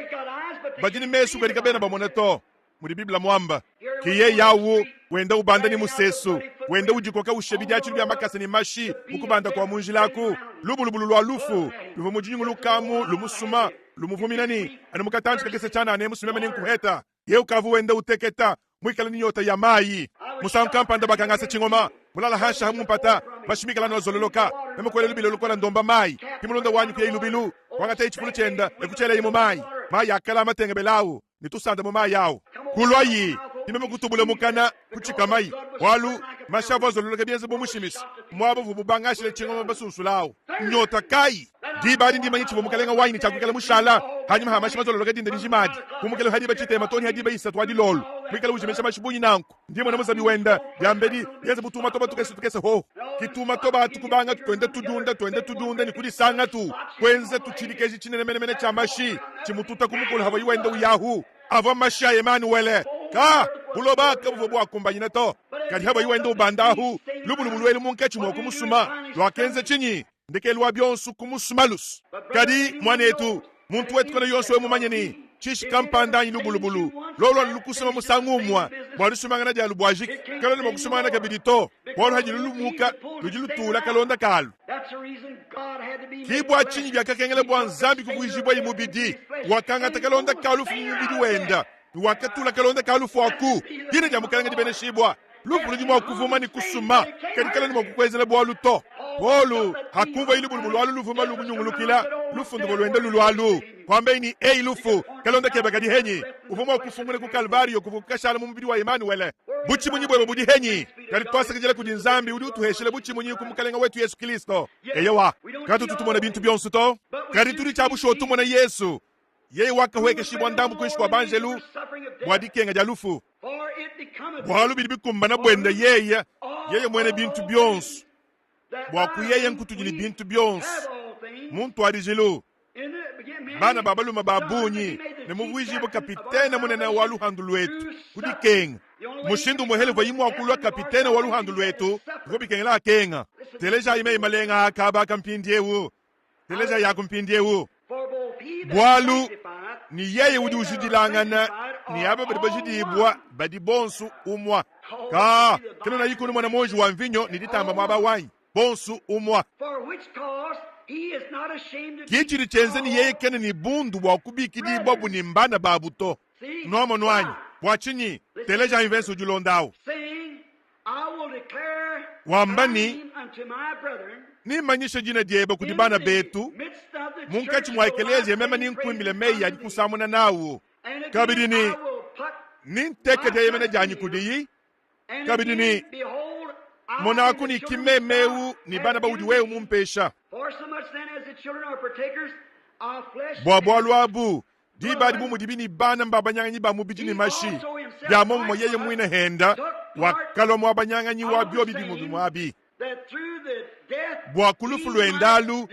Badi ne mesu kadi kabena bamona to. Mudi Bible muamba. Ke yeye awu wenda ubanda ne musesu, wenda udikoka ushiya bidiatshilu bia makasa ne mashi mu kubanda kua mu njila aku. Lubulubulu lua lufu luvua mu dinyungulukamu lumusuma, lumuvumina ne anu mu katantshi kakese tshianana emu meme ne nkuheta. Yeye ukavua wenda uteketa, muikale ne nyota ya mayi. Musangu kampanda bakangasa tshingoma, mulala hanshi ha mu mpata, mashi mikale anu azololoka. Meme kuela lubila lukola ndomba mayi. Ke mulunda wanyi kuyayi lubilu, kuangataye tshifulu tshienda e kutshielaye mu mayi. Mayi akala amatengebela awu ne tusanda mu mayi awu. Kuluayi, ke meme kutubula mukana, kutshikamayi, bualu mashi avua azololoka bienze bu mushimisi muaba uvuabu bangashile tshingoma basunsula awu. Nyota kayi! Diba adi ndimanye tshivua mukalenga wanyi ne tshia kuikala mushala hanyima ha mashi mazololoka dinda dijima adi, kumukela ha diba tshitema too ne ha diba isatu wa dilolo, muikale ujimisha mashi bungi nanku. Ndi mona muzabi wenda diambedi bienze bu tuuma toba tukese tukese hoho. Ki tuuma toba atu kubanga tuenda tudiunda, tuenda tudiunda ne kudisanga tu kuenza tutshidikeji tshinene menemene tshia mashi tshimututa ku mukolo havua wenda uyahu. Avua mashi a Emanuwele. Ka, buloba kabuvua buakumbanyine to. Kadi havua wenda ubandahu, lubulubu luelu munkatshi mua kumusuma luakenza tshinyi? Ndekelu wa bionso kumusuma lusu. Kadi, muanetu, muntu wetu kena yonso we mumanye ne, tshishi kampanda anyi lubulubulu lolu anu lukusuma musangu umue bua disumangana dialu buajiki, kaluena mua kusumangana kabidi to, bualu hadi lulumuka ludi lutula kalonda kalu. Ke bua tshinyi biakakengela bua Nzambi kuvuijibuaye mubidi. Wakangata kalonda ka lufu mu mubidi wenda ne wakatula kalonda ka lufu aku. Dina dia Mukalenge dibeneshibua. Lufu ludi mua kuvuma ne kusuma, kadi kaluena mua kukuenzela bualu to. Paulo hakumvua lubulubu alu luvuma lumunyungulukila, lufu nduvua luenda lulualu, kuambaye ne, Eyi lufu, kalonda kebe kadi henyi? Uvua mua kufunguna ku Kalvario kuvua kukashala mu mubidi wa Emanuele. Butshimunyi buebe budi henyi? Kadi tuasakidila kudi Nzambi udi utuheshela butshimunyi ku Mukalenge wetu Yesu Kristo. Eyowa, katutu tumona bintu bionso to, kadi tudi tshia bushuwa tumona Yesu. Yeye wakahuekeshibua ndambu kuinshi kua banjelu bua dikenga dia lufu. Bualu bidi bikumbana buende yeye, yeye muena bintu bionso, bua ku yeye nkutudi ne bintu bionso. Mu ntuadijilu, bana ba balume ba bungi ne muvuijibue kapitene munene wa luhandu luetu ku dikenga. Mushindu umue uvua mua kulua kapitene wa luhandu luetu bivua bikengela akenga. Telejayi meyi malenga aka aba mpindieu. Telejayi aku mpindieu. Bualu ni yeye udi ujidilangana ni aba badi bajidibua badi bonsu umua. Ka kena na yikunu mwana monji wa mvinyo ni ditamba muaba wanyi bonsu umua. Kichidi tshienze ni yeye kena ni bundu bua kubikidibua bu ni mbana babu to. Nuamonu anyi bua tshinyi? Telejayi mvese udi ulondawu. Wamba ni nimanyishe dina diebe kudi bana betu munkatshi mua ekeleziya meme ninkuimbile meyi adi kusamuna nawu. Kabidi ni ninteke dieyemena dianyi kudiyi. Kabidi ni monaku ni kimemeu ni bana baudi wewe mumpesha. Bua bualu abu diba adi bu mudibi ni bana mbabanyanganyi ba mubidi ne mashi bia muomumue yeye muine henda wakalua muabanyanganyi wa biobi bimue bimue abi. Bua ku lufu luendalu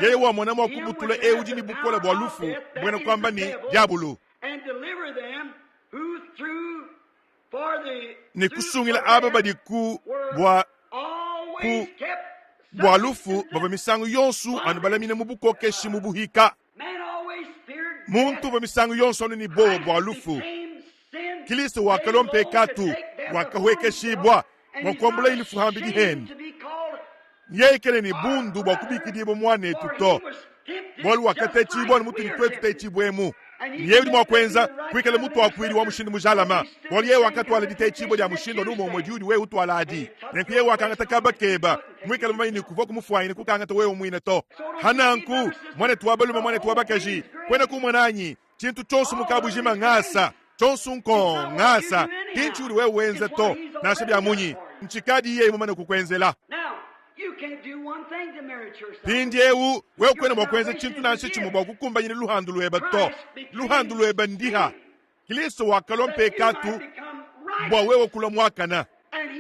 yeye wamona mua kubutula eu udi ne bukole bua lufu, mbuena kuamba ni diabulu, ne kusungila aba badi ku bua ku bua lufu bavua misangu yonso anu balamine mu bukokeshi mu buhika. Muntu uvua misangu yonso anu ne buowa bua lufu. Kristo wakalua mpekatu, wakahuekeshibua bua kuambula lufu hambidi hende. Yeye kena ne bundu bua kubikidibua muanetu to, bualu wakatetshibua anu mutudi tuetu tetshibuemu. Yeye udi mua kuenza kuikala mutuakuidi wa mushindu mujalama, bualu yeye wakatuala ditetshibua dia mushindu anu umue diudi wewe utuala adi. Nenku yeye wakangata kaba keba, muikale mumanye ne kuvua kumufuanyine kukangata wewe muine to. Hananku, muanetu wa balume, muanetu wa bakaji, kuena kumona anyi tshintu tshionso mukabujima ngasa tshionso nko ngasa kinchi udi wewe wenza to nansha bia munyi ntshikadi yeye mumane kukuenzela. Mpindieu wewe kuena mua kuenza tshintu nansha tshimue bua kukumbanyina luhandu lueba to. Luhandu lueba ndiha Kristo wakalua mpekatu bua wewe kulua muakana.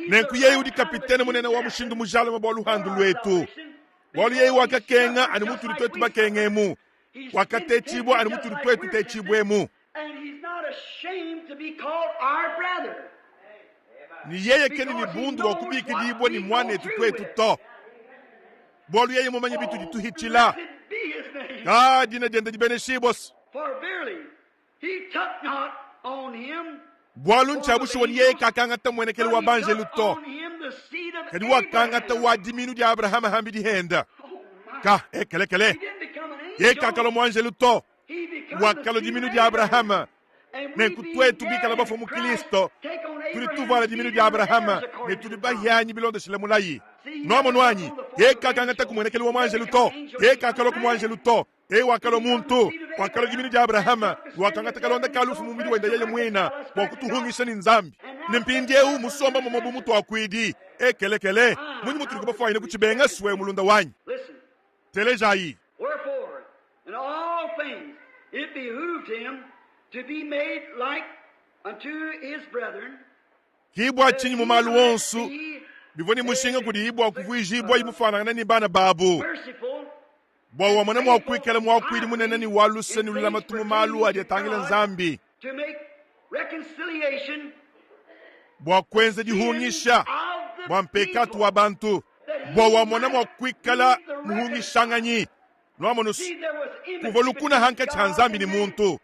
Nenku yeye udi kapitene munene wa mushindu mujalame bua luhandu luetu, bualu yeye wakakenga anu mutudi tuetu bakengemu, wakatetshibua anu mutudi tuetu tetshibuemu. Ni yeye kena ne bundu bua kubikidibua ni muanetu tuetu to, bualu yeye mumanye bitudi tuhitshila. Ka dina diende dibeneshibua. Bualu ntshia bushuwa ni yeye kakangata muenekelo wa banjelu to, kadi wakangata wa diminu dia Abrahama hambidi henda. Ka ekelekele yeye kakalua muanjelu to, wakalua diminu dia Abrahama. Nenku tuetu bikala bafua mu Kristo, tudi tuvuala diminu dia Abrahama ne tudi bahianyi bilondeshile mulayi. Nuamonu anyi? Yeye kakangata kumuenekelo wa muanjelu to, yeye kakalua ku muanjelu to. Yeye wakalua muntu, wakalua diminu dia Abrahama, wakangata kalonda ka lufu mu mubidi wende yeye muina bua kutuhungisha ne Nzambi. Ne mpindieu musomba momwe bu mutuakuidi. Ekelekele munyi mutudi kubafuanyine kutshibenga swe mulunda wanyi. Telejayi. Wherefore, in all things it behooved him to be made like unto his brethren, Kibwa tshinyi mu malu wonso bivua ne mushinga kudi bua kuvuijibua imufanangana ne bana babu, merciful, bua wamona mua kuikala muakuidi munene ne wa luse ne lulamatu mu malu adi atangila Nzambi, to make reconciliation bua kuenza dihungisha of the bua mpekatu people. wa bantu, bua wamona mua kuikala muhungishanganyi. Nuamonu See, there was enmity kuvua lukuna hankatshi ha Nzambi ne muntu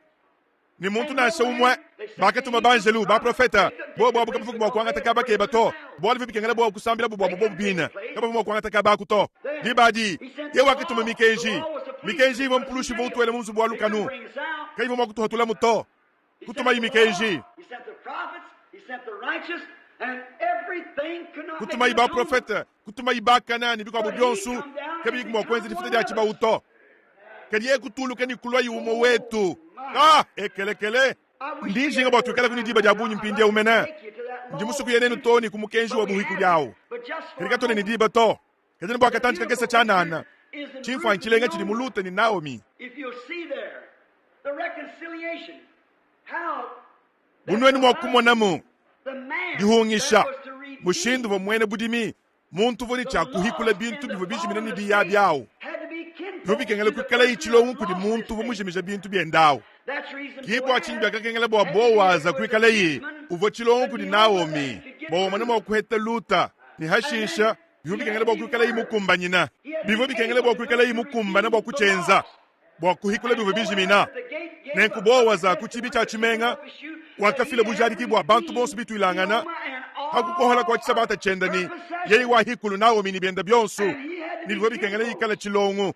ne muntu nansha umue. Bakatuma banjelu baprofeta bobo abo kabavuku bua kuangata kaba keba to, bualu bikengela bua kusambila bo bobo bina kabavu mua kuangata kaba aku to. Diba adi ye wakatuma mikenji, mikenji ivua mpulushi ivua utuela mu nzubu wa lukanu, kayivua mua kutuhatulamu to. Kutumayi mikenji, He sent the prophets, he sent the righteous, and everything could not make kutumayi an atonement. baprofeta, kutumayi bakana ne bikuabu bionso kabiyi mua kuenza difuta dia tshibawu to. Kadi yeye kutuluka ne kulua umue wetu. Ah, ekelekele ndi njinga bua tuikale kuni diba dia bungi mpindieu mene. Ndi musuku yenenu to ne ku mukenji wa buhiku diawu. Kadi katone ne diba to. Kadi ne bua katantshi kakese tshianana. Tshimfuanyi tshilenga tshidi mu Luta ne Naomi. If you'll see there, the Bu nuenu mua kumonamu dihungisha, mushindu uvua muena budimi muntu uvua ne tshia kuhikula bintu bivua bijimina ne biya biawu, bivua bikengela kuikalayi tshilongo kudi muntu uvua mujimija bintu biende awu. Ke bua tshinyi biakakengela bua Boaza kuikalayi uvua tshilongo kudi Naomi bua wamona mua kuheta Luta, ne hashisha bivua bikengela bua kuikalayi mukumbanyina. Bivua bikengela bua kuikalayi mukumbana bua kutshienza, bua kuhikula bivua bijimina. Nenku Boaza ku tshibi tshia tshimenga wakafila bujadiki bua bantu bonso bituilangana ha kukohola kua tshisabata tshiende ne yeye wahikulu Naomi ne biende bionso, ne bivua bikengela ikala tshilongo.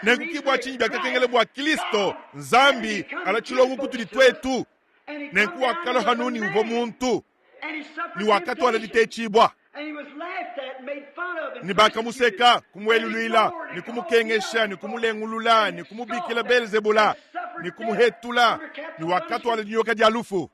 Nenku ke bua tshinyi biakakengela bua Kristo, Nzambi, alua tshilongo kutudi tuetu. Nenku wakalua hanuni uvua muntu, ne wakatuala ditetshibua. Ne bakamuseka, kumueluluila, ne kumukengesha, ne kumulengulula, ne kumubikila Belzebula, ne kumuhetula, ne wakatuala dinyoka dia lufu.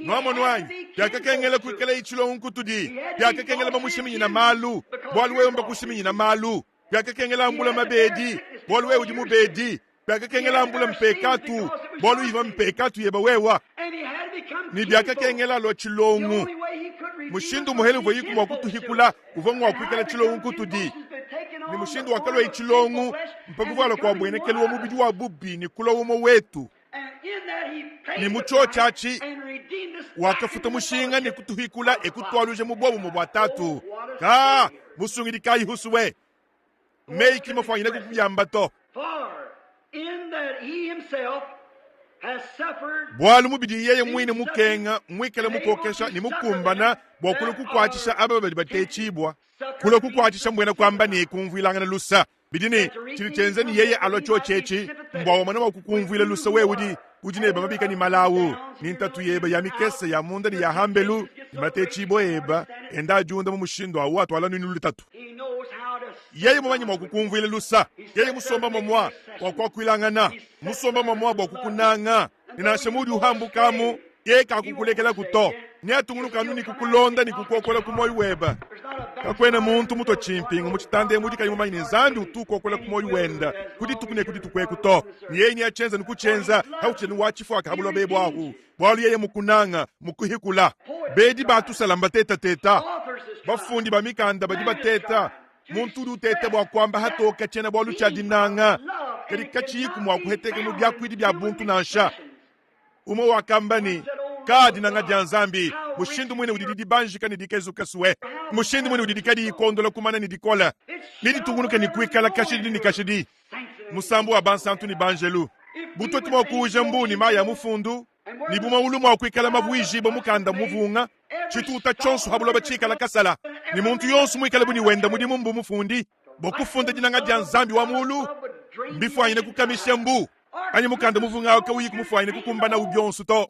Nuamonu anyi? Biakakengela kuikalayi tshilongo kutudi. Biakakengela bamushiminyina malu, bualu wewe mbakushiminyina malu. Biakakengela ambula mabedi, bualu wewe udi mubedi. Biakakengela ambula mpekatu, bualu ivua mpekatu yeba wewa. Ne biakakengela alua tshilongu. Mushindu muhele uvua yiku mua kutuhikula uvua ngua kuikala tshilongu kutudi. Ne mushindu wakalua tshilongu mpakuvuala kua buenekelu wa mubidi wa bubi ne kulua umue wetu. Ne mu tshiotshi atshi wakafuta mushinga ne kutuhikula e kutualuja mu buobumue bua Tatu. Ka musungidi kayi husue meyi ki mafuanyine kukubiamba to. Bualu mubidi yeye muine mukenga muikale mukokesha ne mukumbana bua kulua kukuatshisha aba badi batetshibua. Kulua kukuatshisha mbuena kuamba ne kumvuilangana lusa. Bidi ne tshidi tshienza ne yeye alua tshiotshi etshi mbua wamona mua kukumvuila luse wewe udi udi neba mabika ne malawu ne ntatu yeba ya mikese ya munda ne ya hambelu ne matetshibua eba enda adiunda mu mushindu awu atuala nunu lutatu. Yeye mumanye mua kukumvuila lusa, yeye musomba mamua bua kuakuilangana, musomba mamua bua kukunanga, ne nansha muudi uhambukamu, yeye kakukulekelaku to. Neatungunuke anu ne kukulonda ne kukuokola ku muoyo webe. Kakuena muntu mutue tshimpingu mu tshitanda emu udi kayi mumanye ne Nzambi utu ukokola ku muoyo wende ku dituku ne ku dituku eku to. Ne yeye neatshienze ne kutshienza hautshiena wa tshifuaka ha buloba ebu ahu, bualu yeye mukunanga, mukuhikula. Bedi ba tusala mbatetateta, bafundi ba mikanda badi bateta, muntu udi uteta bua kuamba hatoke tshiena-bualu tshia dinanga, kadi katshiyiku mua kuheteka mu biakuidi bia buntu nansha. Umue wakamba ne, Ka dinanga dia Nzambi, mushindu muine udidi dibanjika ne dikezuka sue, mushindu muine udidi kadiyi kondola kumana ne dikola, neditungunuke ne kuikala kashidi ne kashidi. Musambu wa bansantu ne banjelu. Bu tuetu mua kuuja mbuu ne mayi a mufundu, ne bu maulu mua kuikala mavuijibue mukanda muvunga, tshituta tshionso ha buloba tshikala kasala, ne muntu yonso muikale bu ne wenda mudimu mbu mufundi bua kufunda dinanga dia Nzambi wa mulu, mbifuanyine kukamisha mbu anyi mukanda muvunga awu kawuyi kumufuanyine kukumbanawu bionso to,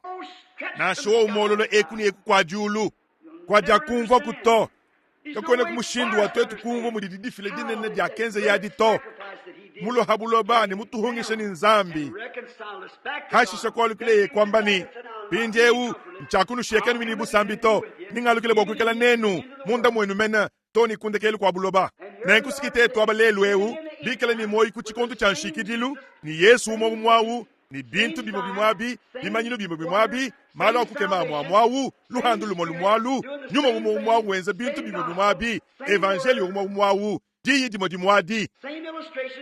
nansha wowu muololo eku ne eku kua diulu kua diakumvuaku to. Kakuenaku mushindu wa tuetu kumvua mudi didifila dinene diakenza yadi to, mulua ha buloba ne mutuhungisha ne Nzambi. Hashisha kualukileye kuamba ne, Mpindieu ntshiakunushiya kanuyi ne busambi to, ningalukile bua kuikala nenu munda muenu mene to ne ku ndekelu kua buloba. Nenku sikitetu aba lelu eu bikale ne muoyo ku tshikondo tshia nshikidilu, ne Yesu umue umue au, ne bintu bimue bimue abi, bimanyinu bimue bimue abi, malu a kukema amue amue au, luhandu lumue lumue alu, nyuma umue umue au wenza bintu bimue bimue abi, evanjeliyo umue umue au, diyi dimue dimue adi,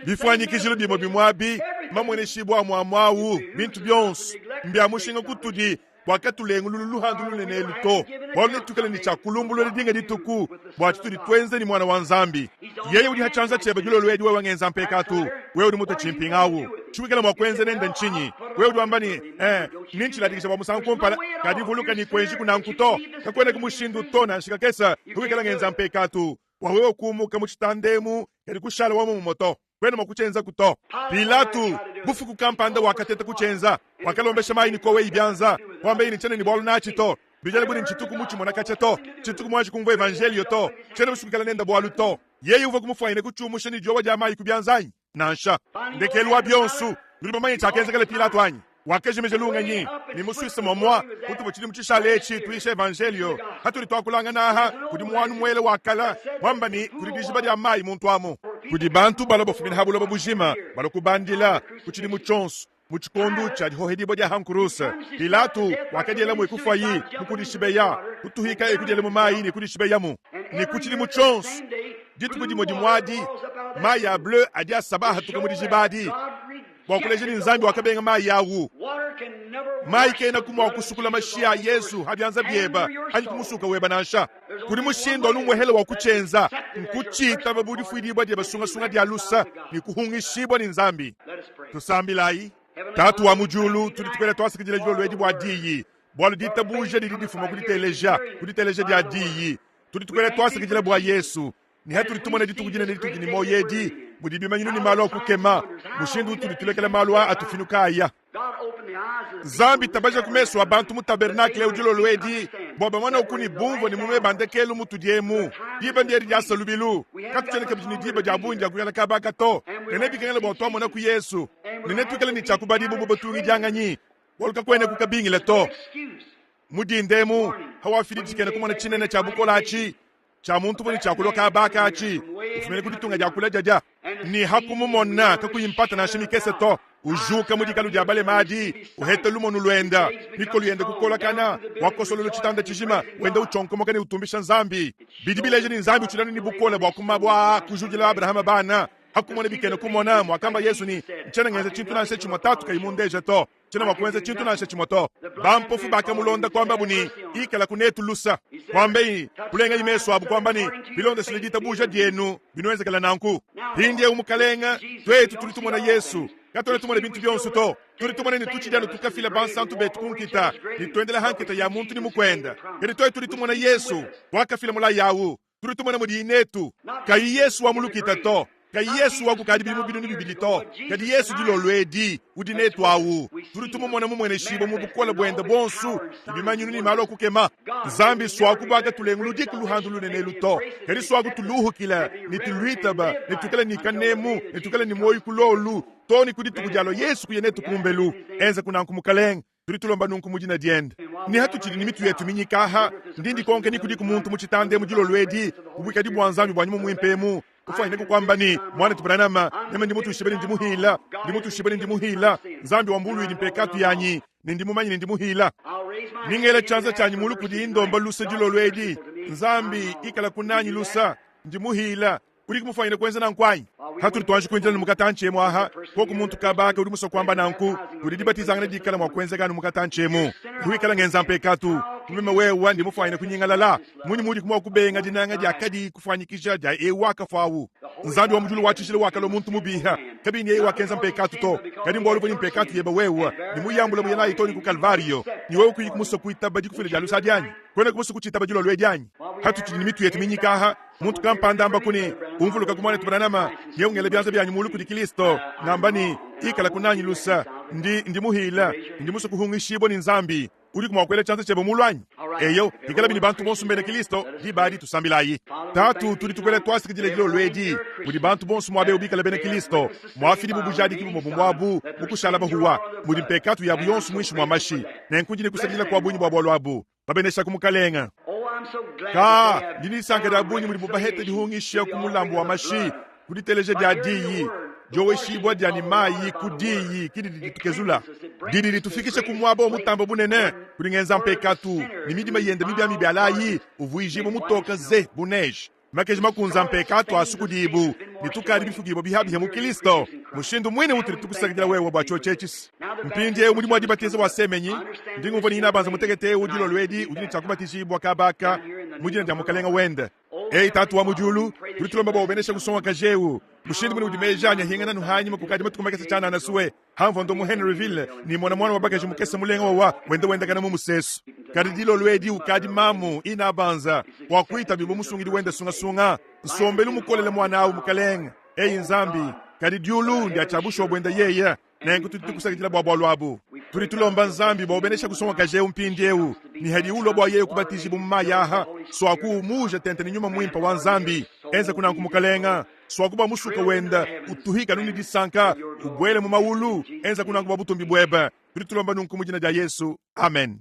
bifuanyikijilu bimue bimue abi, mamueneshibua amue amue au, bintu bionso mbia mushinga kutudi bua katulengululu luhandu lunene elu to, bualu netuikale ne tshia kulumbulula dinga dituku bua tshitudi tuenza ne Muana wa Nzambi. Yeye udi ha tshianza tshiebe dilolo edi, wewe ngenza mpekatu, wewe udi mutue tshimpinga awu, tshiwikala mua kuenza nende ntshinyi? Wewe udi wamba ne, eh, nintshiladikija bua musangu kumpala, kadi vuluka ne kuenjiku nanku to, kakuenaku mushindu to nansha kakese kuikala ngenza mpekatu bua wewe kumuka mu tshitanda emu kadi kushala wa muomumo to. Kuena mua kutshienzaku to. Pilatu, bufuku kampanda wakateta kutshienza, wakalombesha mayi ne koweyi bianza, kuambaye ne tshiena ne bualu natshi to, bijale bu ne ntshituku mutshimona katshia to, tshituku muanji kumvua evanjeliyo to, tshiena musue kuikala nende bualu to. Yeye uvua kumufuanyine kutshiumusha ne diowa dia mayi ku bianza anyi? Nansha. Ndekelu wa bionso, nudi bamanye tshiakenzekela Pilato anyi? Wakajimija lungenyi ne musuise muamua kutuvua tshidimu tshishale etshi tuyisha evanjeliyo. Hatudi tuakulangana aha, kudi muanu muele wa kala wamba ne kudi dijiba dia mayi muntu amu. Kudi bantu balua bafumina ha buloba bujima balua kubandila ku tshidimu tshionso. Mu tshikondo tshia dihohedibua dia hankuruse, Pilato wakadiela mu ekufuayi mu kudishibeya, kutuhika ekudiela mu mayi ne kudishibeyamu. Ne ku tshidimu tshionso, dituku dimue dimue adi, mayi a bleu adi asaba ahatuka mu dijiba adi bua kuleja ne Nzambi wakabenga mayi au. Mayi kenaku mua kusukula mashi a Yezu ha bianza bieba anyi ku musuka weba nansha. Kudi mushindu anu umuehele wa kutshienza, nkutshitaba bu difuidibua dieba sungasunga dia lusa ne kuhungishibua ne Nzambi. Tusambilayi. Tatu wa mu diulu, tudi tukuela tuasakidila dilolo edi bua diyi, bualu ditabuja didi difuma ku diteleja, ku diteleja dia diyi. Tudi tukuela tuasakidila bua Yesu, ne hatudi tumona dituku dinene ditudi ne muoyo edi, mudi bimanyinu ne malu a kukema, mushindu utudi tulekela malu aa atufinuka aya. Nzambi tabaja ku mesu a bantu mu tabernakle eu dilolo edi bua bamone oku ne bumvue ne mu meba ndekelu mutudi emu. Diba ndiedi diasa lubilu, katutshiena kabidi ne diba dia bungi dia kuikala kaba aka to, ne nebikengele bua tuamonaku Yesu, ne netuikale ne tshia kubadibua bu batungidianganyi, bualu kakuenaku kabingila to. Mu dinda emu hawafidi tshikena kumona tshinene tshia bukole atshi tshia muntu bune tshia kulua kaba aka atshi ufumine ku ditunga dia kula diadia ne hakumumona kakuyi mpata nansha mikese to ujuka mu dikalu dia balema adi uheta lumonu luenda mikolo yende kukolakana wakosolola tshitanda tshijima wenda utshonkomoka ne utumbisha Nzambi. Bidi bileja ne Nzambi utshilana ne bukole bua kumabua aa kujudila Abrahama bana. Hakumona bikena kumona muakamba Yesu ne, ntshiena ngenza tshintu nansha tshimue Tatu kayi mundeja to. Tshiena mua kuenza tshintu nansha tshimue to. Bampofu bakamulonda kuambabu ne, Ikalaku netu lusa. Kuambaye, kulengaye mesu abu kuamba ne, Bilondeshile ditabuja dienu, binuenzekela nanku. Mpindieu Mukalenge, tuetu tudi tumona Yesu. Katuena tumona bintu bionso to. Tudi tumona ne tutshidi anu tukafila bansantu betu ku nkita ne tuendela ha nkita ya muntu ne mukuende. Kadi tuetu tudi tumona Yesu, wakafila mulayi au. Tudi tumona mudiyi netu, kayi Yesu wa mu lukita to, kayi Yesu wa kukadi bidimu binunu bibidi to, kadi Yesu dilolo edi udi netu awu. Tudi tumumona mumueneshibue mu bukole buende buonso ne bimanyinu ne malu a kukema. Nzambi suaku bua katulenguludi ku luhandu lunene elu to, kadi suaku tuluhukila ne tuluitaba ne tuikale ne kanemu ne tuikale ne muoyo ku lolu too ne ku dituku dialua Yesu kuya netu kumbelu. Enza kunanku Mukalenge. Tudi tulomba nunku mu dina diende. Ne hatutshidi ne mitu yetu minyika aha, ndi ndikonka ni kudiku muntu mu tshitanda emu dilolo edi, ku buikadi bua Nzambi bua Nyuma Muimpe emu, kufuanyine kukuamba ne, Muanetu Branham, meme ndi mutuishibue ne ndi muhila, ndi mutuishibue ne ndi muhila, Nzambi wambuluidi mpekatu yanyi, ne ndi mumanye ne ndi muhila. Ndi ngela tshianza tshianyi mulu kudiyi ndomba luse dilolo edi. Nzambi, ikalaku nanyi lusa, ndi muhila. Udi kumufuanyine kuenza nanku anyi? Hatudi tuanji kuindila ne mukatantshi emu aha, koku muntu kabaka udi musue kuamba nanku, kudi dibatizangana dikala mua kuenzeka anu mukatantshi emu. Biwikala ngenza mpekatu, meme wewa ndi mufuanyine kunyingalala, munyi muudi mua kubenga dinanga dia kadiyi kufuanyikija dia eu wakafua awu? Nzambi wa mu diulu wa tshijila wakalua muntu mubiha, kabiyi ne yeye wakenza mpekatu to, kadi mbualu uvua ne mpekatu yebe wewa, ne muyambula muya nayi too ne ku Kalvario, ne wewe kuyi kumusue kuitaba dikufila dia luse adi anyi? Kuena kumusue kutshitaba dilolo edi anyi? Hatutshidi ne mitu yetu minyika aha, Muntu kampanda ambaku ne, Umvulukaku muanetu Branham, yewu ngela bianza bianyi mulu kudi Kilisto, ngamba ne, Ikalaku nanyi lusa, ndi, ndi muhila, ndi musue kuhungishibua ne Nzambi. Udiku mua kuela tshianza tshiebe mulu anyi? Eyo, pikalabi ne bantu bonso mbena Kilisto, diba adi tusambilayi. Tatu, tudi tukuela tuasakidila dilolo edi, mudi bantu bonso muaba eu bikale bena Kilisto, muafidibu bujadiki bumue bumue abu mu kushala bahuwa, mudi mpekatu yabu yonso muinshi mua mashi. Nenku ndi ne kusakidila kua bungi bua bualu abu. Babeneshaku Mukalenga. Ka, ndi ne disanka dia bungi mudibu baheta dihungisha ku mulambu wa mashi, ku diteleja dia diyi, dioweshibua dia ne mayi ku diyi ki didi ditukezula, didi ditufikisha ku muaba wa mutamba bunene, kudi ngenza mpekatu ne midima yende mibiamibi alayi uvuijibua mutoka ze bu neige. Makeji makunza mpekatu asukudibu ne tukadi bifukibua bihabiha mu Kristo. Mushindu muine utudi tukusakidila wewe bua tshiotshi etshi. Mpindieu mudimu wa dibatiza wa semenyi, ndi ngumvua ne inabanza mutekete eu dilolo edi udi ne tshia kubatijibua kaba aka mu dina dia Mukalenga wende. Eyi Tatu wa mu diulu, tudi tulomba bua ubenesha kusongakaji eu. Mushindu mune udi meji anyi ahingana nuhanyima kukadi matuku makese tshianana sue hamvua ndo mu Henryville ne mona muana wa bakaji mukese mulenga wawa wenda wendakana mu musesu. Kadi dilolo edi ukadi mamu inabanza wakuitabi bu musungidi wenda sungasunga. Nsombelu mukolele muana awu Mukalenge. Eyi Nzambi, kadi diulu ndia tshia bushuwa buenda yeye. Nenku tudi tukusakidila bua bualu abu. Tudi tulomba Nzambi bua ubenesha kusongakaji eu mpindieu ne hadi ulua bua yeye kubatijibua mu mayi aha, suaku umuuja tente ne Nyuma Muimpe wa Nzambi. Enza kunanku Mukalenga. Suaku bua musuka wenda utuhika anu ne disanka, ubuele mu mawulu, enza kunanku bua butumbi buebe. Tudi tulomba nunku mu dina dia Yesu. Amen.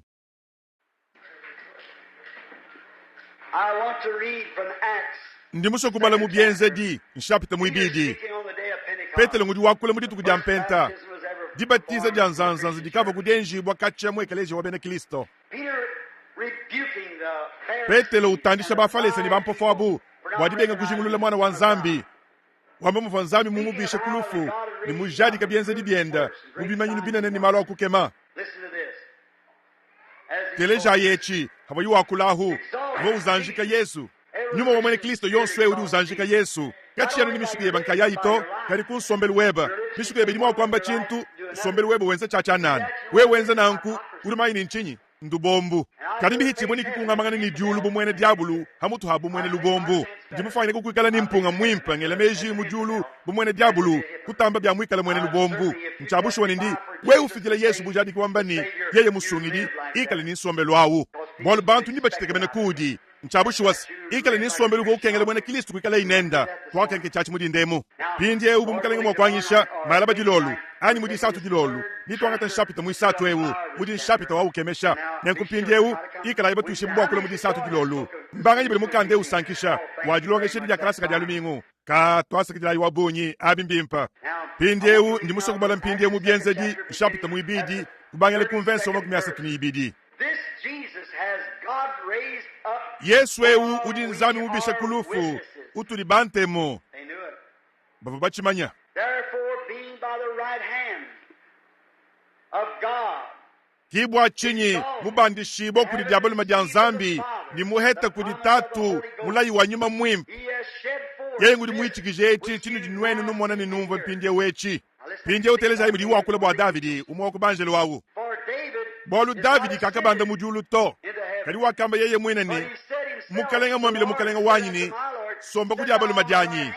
I want to read from Acts. Ndi musue kubala mu Bienzedi, nshapita muibidi. Petelo ngudi wakula mu dituku dia Mpenta. Dibatiza dia nzanzanza dikavua kudienjibua katshia mu ekeleziya wa bena Kristo. Petelo utandisha Bafalese ne bampofo abu bua dibenga kujingulula Muana wa Nzambi, wamba muvua Nzambi mumubishe ku lufu ne mujadike bienzedi biende mu bimanyinu binene ne malu a kukema. Telejayi etshi, Pavuaye wakula ahu, uvua uzanjika Yezu. Nyuma wa muena Kristo yonso eu udi uzanjika Yezu. Katshiyi anu ne mishiku yebe nkayayi to, kadi ku nsombelu webe. Mishiku yebe idi mua kuamba tshintu, nsombelu webe wenza tshia tshianana. Wewe wenza nanku, udi mumanye ne ntshinyi? Ndubombu. Kadi mbihitshibue ne kukungamangana ne diulu bu muena diabulu ha mutu ha bu muena lubombu. Ndi mufuanyine kukuikala ne mpunga muimpe ngela meji mu diulu bu muena diabulu kutamba bia muikale muena lubombu. Ntshia bushuwa ne ndi wewe ufikila Yesu bujadiki wamba ne yeye musungidi, ikale ne nsombelu au, bualu bantu nebatshitekemene kuudi. Ntshia bushuwa se, ikale ne nsombelu uvua ukengela muena Kristo kuikalaye nende. Tuakenke tshiatshi mu dinda emu. Mpindieu bu Mukalenge mua kuanyisha, malaba dilolo, anyi mu Disatu dilolo, netuangate nshapita muisatu eu, udi nshapita wa ukemesha. Nenku mpindieu, ikalayi batuishibue bua kulua mu Disatu dilolo. Mbanganyi badi mukanda eu usankisha, wa dilongesha edi dia kalasa ka Dia lumingu? Ka tuasakidilayi wa bungi, abi mbimpe. Mpindieu ndi musue kubala mpindieu mu Bienzedi, nshapita muibidi, kubangila ku mvense wa 32. Yesu eu udi Nzambi mubishe ku lufu, utudi bantemu. Bavua batshimanya. Ke bua tshinyi mubandishibua kudi dia balume dia Nzambi ne muheta kudi Tatu mulayi wa Nyuma Muimpe, yeye ngudi muitshikije etshi tshinudi nuenu numona ne numvua mpindieu etshi. Mpindieu telejayi mudiye wakula bua Davidi, umue wa ku banjelu au. Bualu Davidi kakabanda mu diulu to, kadi wakamba yeye muine ne, Mukalenge muambile Mukalenge wanyi ne, Somba ku dia balume dianyi,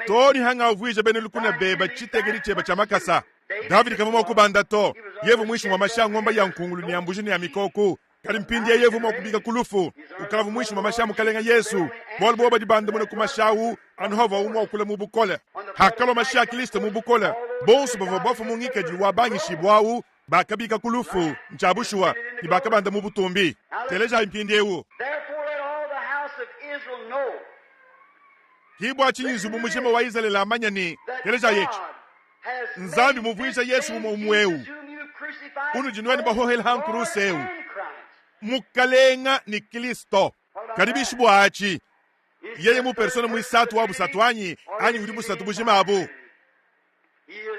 too ne hangavuija bena lukuna bebe tshitekedi tshiebe tshia makasa. Davidi kavua mua kubanda to, yeye muinshi mua mashi a ngombe ya nkungulu ne ya mbuji ne ya mikoko. Kadi mpindieu yeye mua kubika ku lufu, ukavua muinshi mua mashi a Mukalenge Yesu, bualu bobo badi bandamuna ku mashi au anu havuawu mua kula mu bukole. Hakalua mashi a Kristo mu bukole, bonso bavua bafue mu ngikadilu wa bangishibua au bakabika ku lufu, ntshia bushuwa, ne bakabanda mu butumbi. Telejayi mpindieu. Ke bua tshinyi nzubu mujima wa Izalele amanye ne, telejayi etshi, Nzambi muvuija Yesu umue umue eu unudi nuenu bahohela ha nkuruse eu, Mukalenga ne Kristo. Kadi bishi bua atshi? Yeye mu persona muisatu wa busatu anyi, anyi udi busatu bujima abu?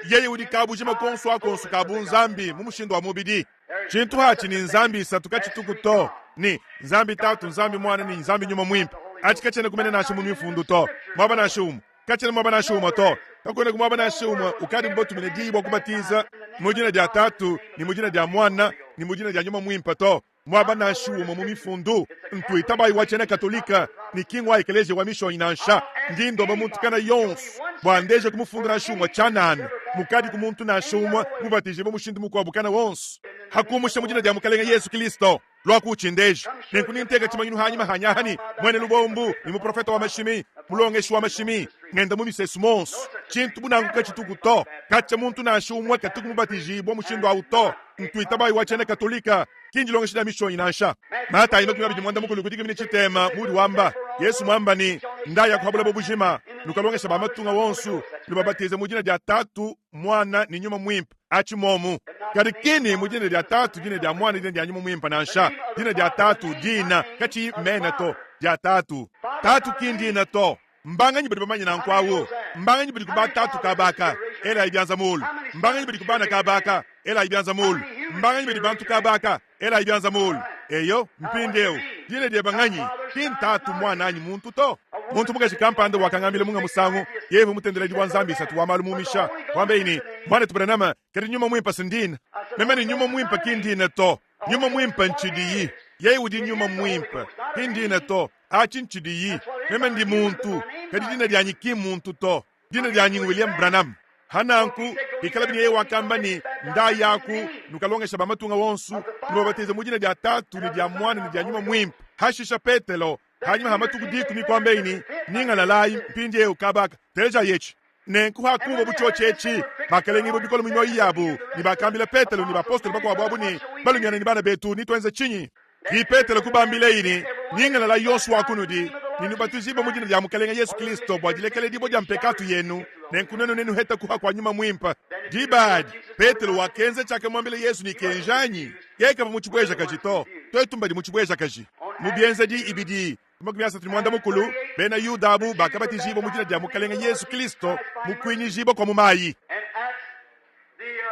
Yeye udi kabujima konso akonso ka bunzambi mu mushindu wa mubidi. Tshintu atshi ne Nzambi isatu katshituku to, ne Nzambi Tatu, Nzambi Muana ne Nzambi Nyuma Muimpe. Atshi katshiena kumene nansha mu mifundu to, muaba nansha umue. Katshiena muaba nansha umue to. Kakuenaku muaba nansha umue ukadibu batumine diyi bua kubatiza mu dina dia Tatu ne mu dina dia Muana ne mu dina dia Nyuma Muimpe to. Muaba nansha umue mu Mifundu. Ntuitabayi wa tshiena Katolike ne ki ngua ekeleziya wa Mishonyi nansha. Ndi ndomba muntu kana yonso bua ndeje ku mufundu nansha umue tshianana mukadiku muntu nansha umue mubatijibue mushindu mukuabu kana wonso hakumusha mu dina dia Mukalenge Yesu Kristo. Luaku utshindeje. Nenku ninteka tshimanyinu hanyima hanyi ne muena lubombu ne muprofete wa mashimi, mulongeshi wa mashimi, ngenda mu misesu monso. Tshintu bu nanku katshituku to. Katshia muntu nansha umue katuku mubatijibua mushindu au to. Ntuitabayi wa tshiena Katolika, ki ndilongesha dia mishonyi nansha. Matayi 26 ku dikumi ne tshitema muudi wamba, Yesu muamba ne, Ndaya ku ha buloba bujima, nukalongesha ba matunga wonso, nubabatize mu dina dia Tatu, Muana ne Nyuma Muimpe. Atshi momu. Kadi ki ni mu dina dia Tatu, dina dia Muana, dina dia Nyuma Muimpe nansha. Dina dia Tatu, dina, katshiyi mena to, dia Tatu. Tatu ki ndina to. Mbanganyi badi bamanye nanku awu? Mbanganyi badi ku ba tatu kabaka? Elayi bianza mulu. Mbanganyi badi ku bana kabaka? Elayi bianza mulu. Mbanganyi badi bantu kabaka? Elayi bianza mulu. Eyo, mpindieu, dina diebe nganyi? Ki ntatu, muana anyi muntu to. Muntu mukaji kampanda wakangambila munga musangu, yeye uvua mutendeledi wa nzambi isatu wa malu mumisha, kuambaye ne, Muanetu Branham, kadi Nyuma Muimpe si ndina. Meme ne, Nyuma Muimpe ki ndina to. Nyuma Muimpe ntshidiyi. Yeye udi Nyuma Muimpe, ki ndina to. Atshi ntshidiyi. Meme ndi muntu, kadi dina dianyi ki mmuntu to. Dina dianyi ng'William Branham. Ha nanku, bikalabi ne yeye wakamba ne, Ndayaku, nukalongesha ba matunga wonso, nubabatize mu dina dia Tatu ne dia Muana ne dia Nyuma Muimpe. Hashisha Petelo, hanyima ha matuku dikumi kuambeyi ne, Nyingalalayi mpindieu kabaka. Telejayi etshi. Nenku hakumvua bu tshiotshi etshi, bakalengibua bikole mu mioyo yabu, ne bakambila Petelo ne bapostolo bakuabu abu ne, Balumiana ne bana betu, netuenze tshinyi? Ki Petelo kubambilayi ne, Nyingalalayi yonso wa kunudi, ne nubatijibue mu dina dia Mukalenge Yesu Kristo bua dilekeledibua dia mpekatu yenu, Nenku nuenu nenuheta kuha kua Nyuma Muimpe. Diba adi, Petelo wakenza tshiakamuambila Yezu ne, Kenjanyi, yeye kavua mu tshibuejakaji to, tuetu mbadi mu tshibuejakaji. Mu Bienzedi ibidi 34, bena Yuda abu bakabatijibua mu dina dia Mukalenge Yezu Kristo mu kuinyijibua kua mu mayi.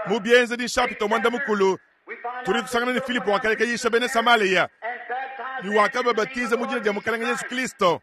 Mu Bienzedi nshapita muanda mukulu, tudi tusangana ne Filipo wakalekeyisha bena Samalea ne wakababatiza mu dina dia Mukalenge Yezu Kristo.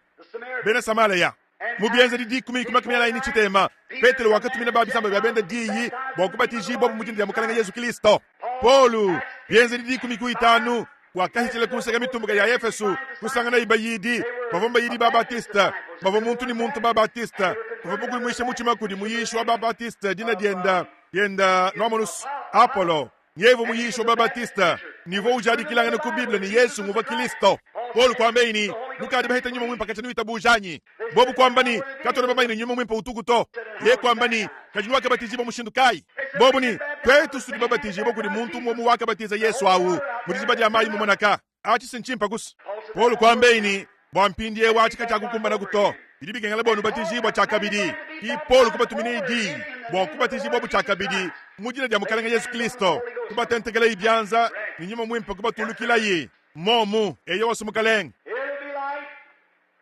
Bena Samalea. Mu Bienzedi dikumi ku makumi anayi ne tshitema, Petelo wakatumina ba bisamba bia bende diyi bua kubatijibua mu dina dia Mukalenge Yezu Kristo. Paulo, Bienzedi dikumi ku itanu, wakahitshila ku nseka mitumbuka ya Efeso, kusanganaye bayidi bavua bayidi ba Batiste, bavua muntu ne muntu ba Batiste, bavua bakudimuisha mutshima kudi muyishi wa ba Batiste dina dienda dienda Nomonus Apolo. Nyeye muyishi wa Babatiste nivua ujadikilangana ku Bible ne Yesu nguvua Kristo. Paulo kuambeyi ne, nukadi baheta nyuma muimpe katshia nuitabuja anyi? Bobu kuamba ne, katuena bamanye ne nyuma muimpe utuku to. Yeye kuamba ne, kadi nuakabatijibua mushindu kayi? Bobu ne, tuetu tudi babatijibua kudi muntu umue mu wakabatiza Yesu awu mu dijiba dia mayi mumonaka. Atshi si ntshimpa kusa. Paulo kuambeyi ne, bua mpindieu atshi katshiakukumbanaku to. Bidi bikengela bua nubatijibua tshiakabidi. Ki Paulo kubatuminaye diyi bua kubatijibuabu tshiakabidi mu dina dia Mukalenge Yezu Kristo, kubatentekelaye bianza ne nyuma muimpe kubatulukilaye. Mmuomu, eyowa su Mukalenge. It'll be light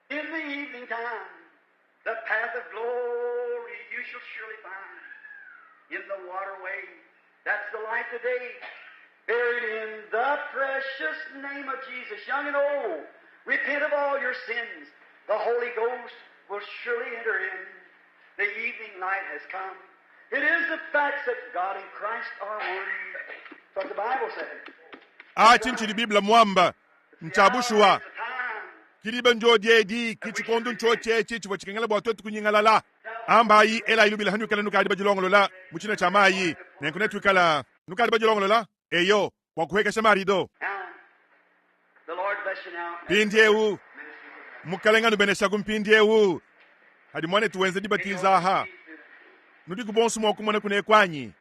in the evening time. The path of glory you shall surely find in the waterway. That's the light today. Buried in the precious name of Jesus, young and old, repent of all your sins. The Holy Ghost will surely enter in. The evening light has come. It is the fact that God and Christ are one. That's what the Bible says. Atshi ntshidi Bible muamba ntshia bushuwa. It's the time. Kidiba ndiodi edi, ki tshikondo ntshiotshi etshi tshivua tshikengela bua tuetu kunyingalala. Ambayi, elayi lubila hanuikala nukadi badilongolola mu tshina tshia mayi, nenku netuikala nukadi badilongolola, eyo, bua kuhekesha marido. Now, the Lord bless you now. Mpindiewu, Mukalenga anubeneshaku mpindiewu. Hadi muanetu wenza dibatiza aha. Nudiku bonso mua kumona kuneku anyi?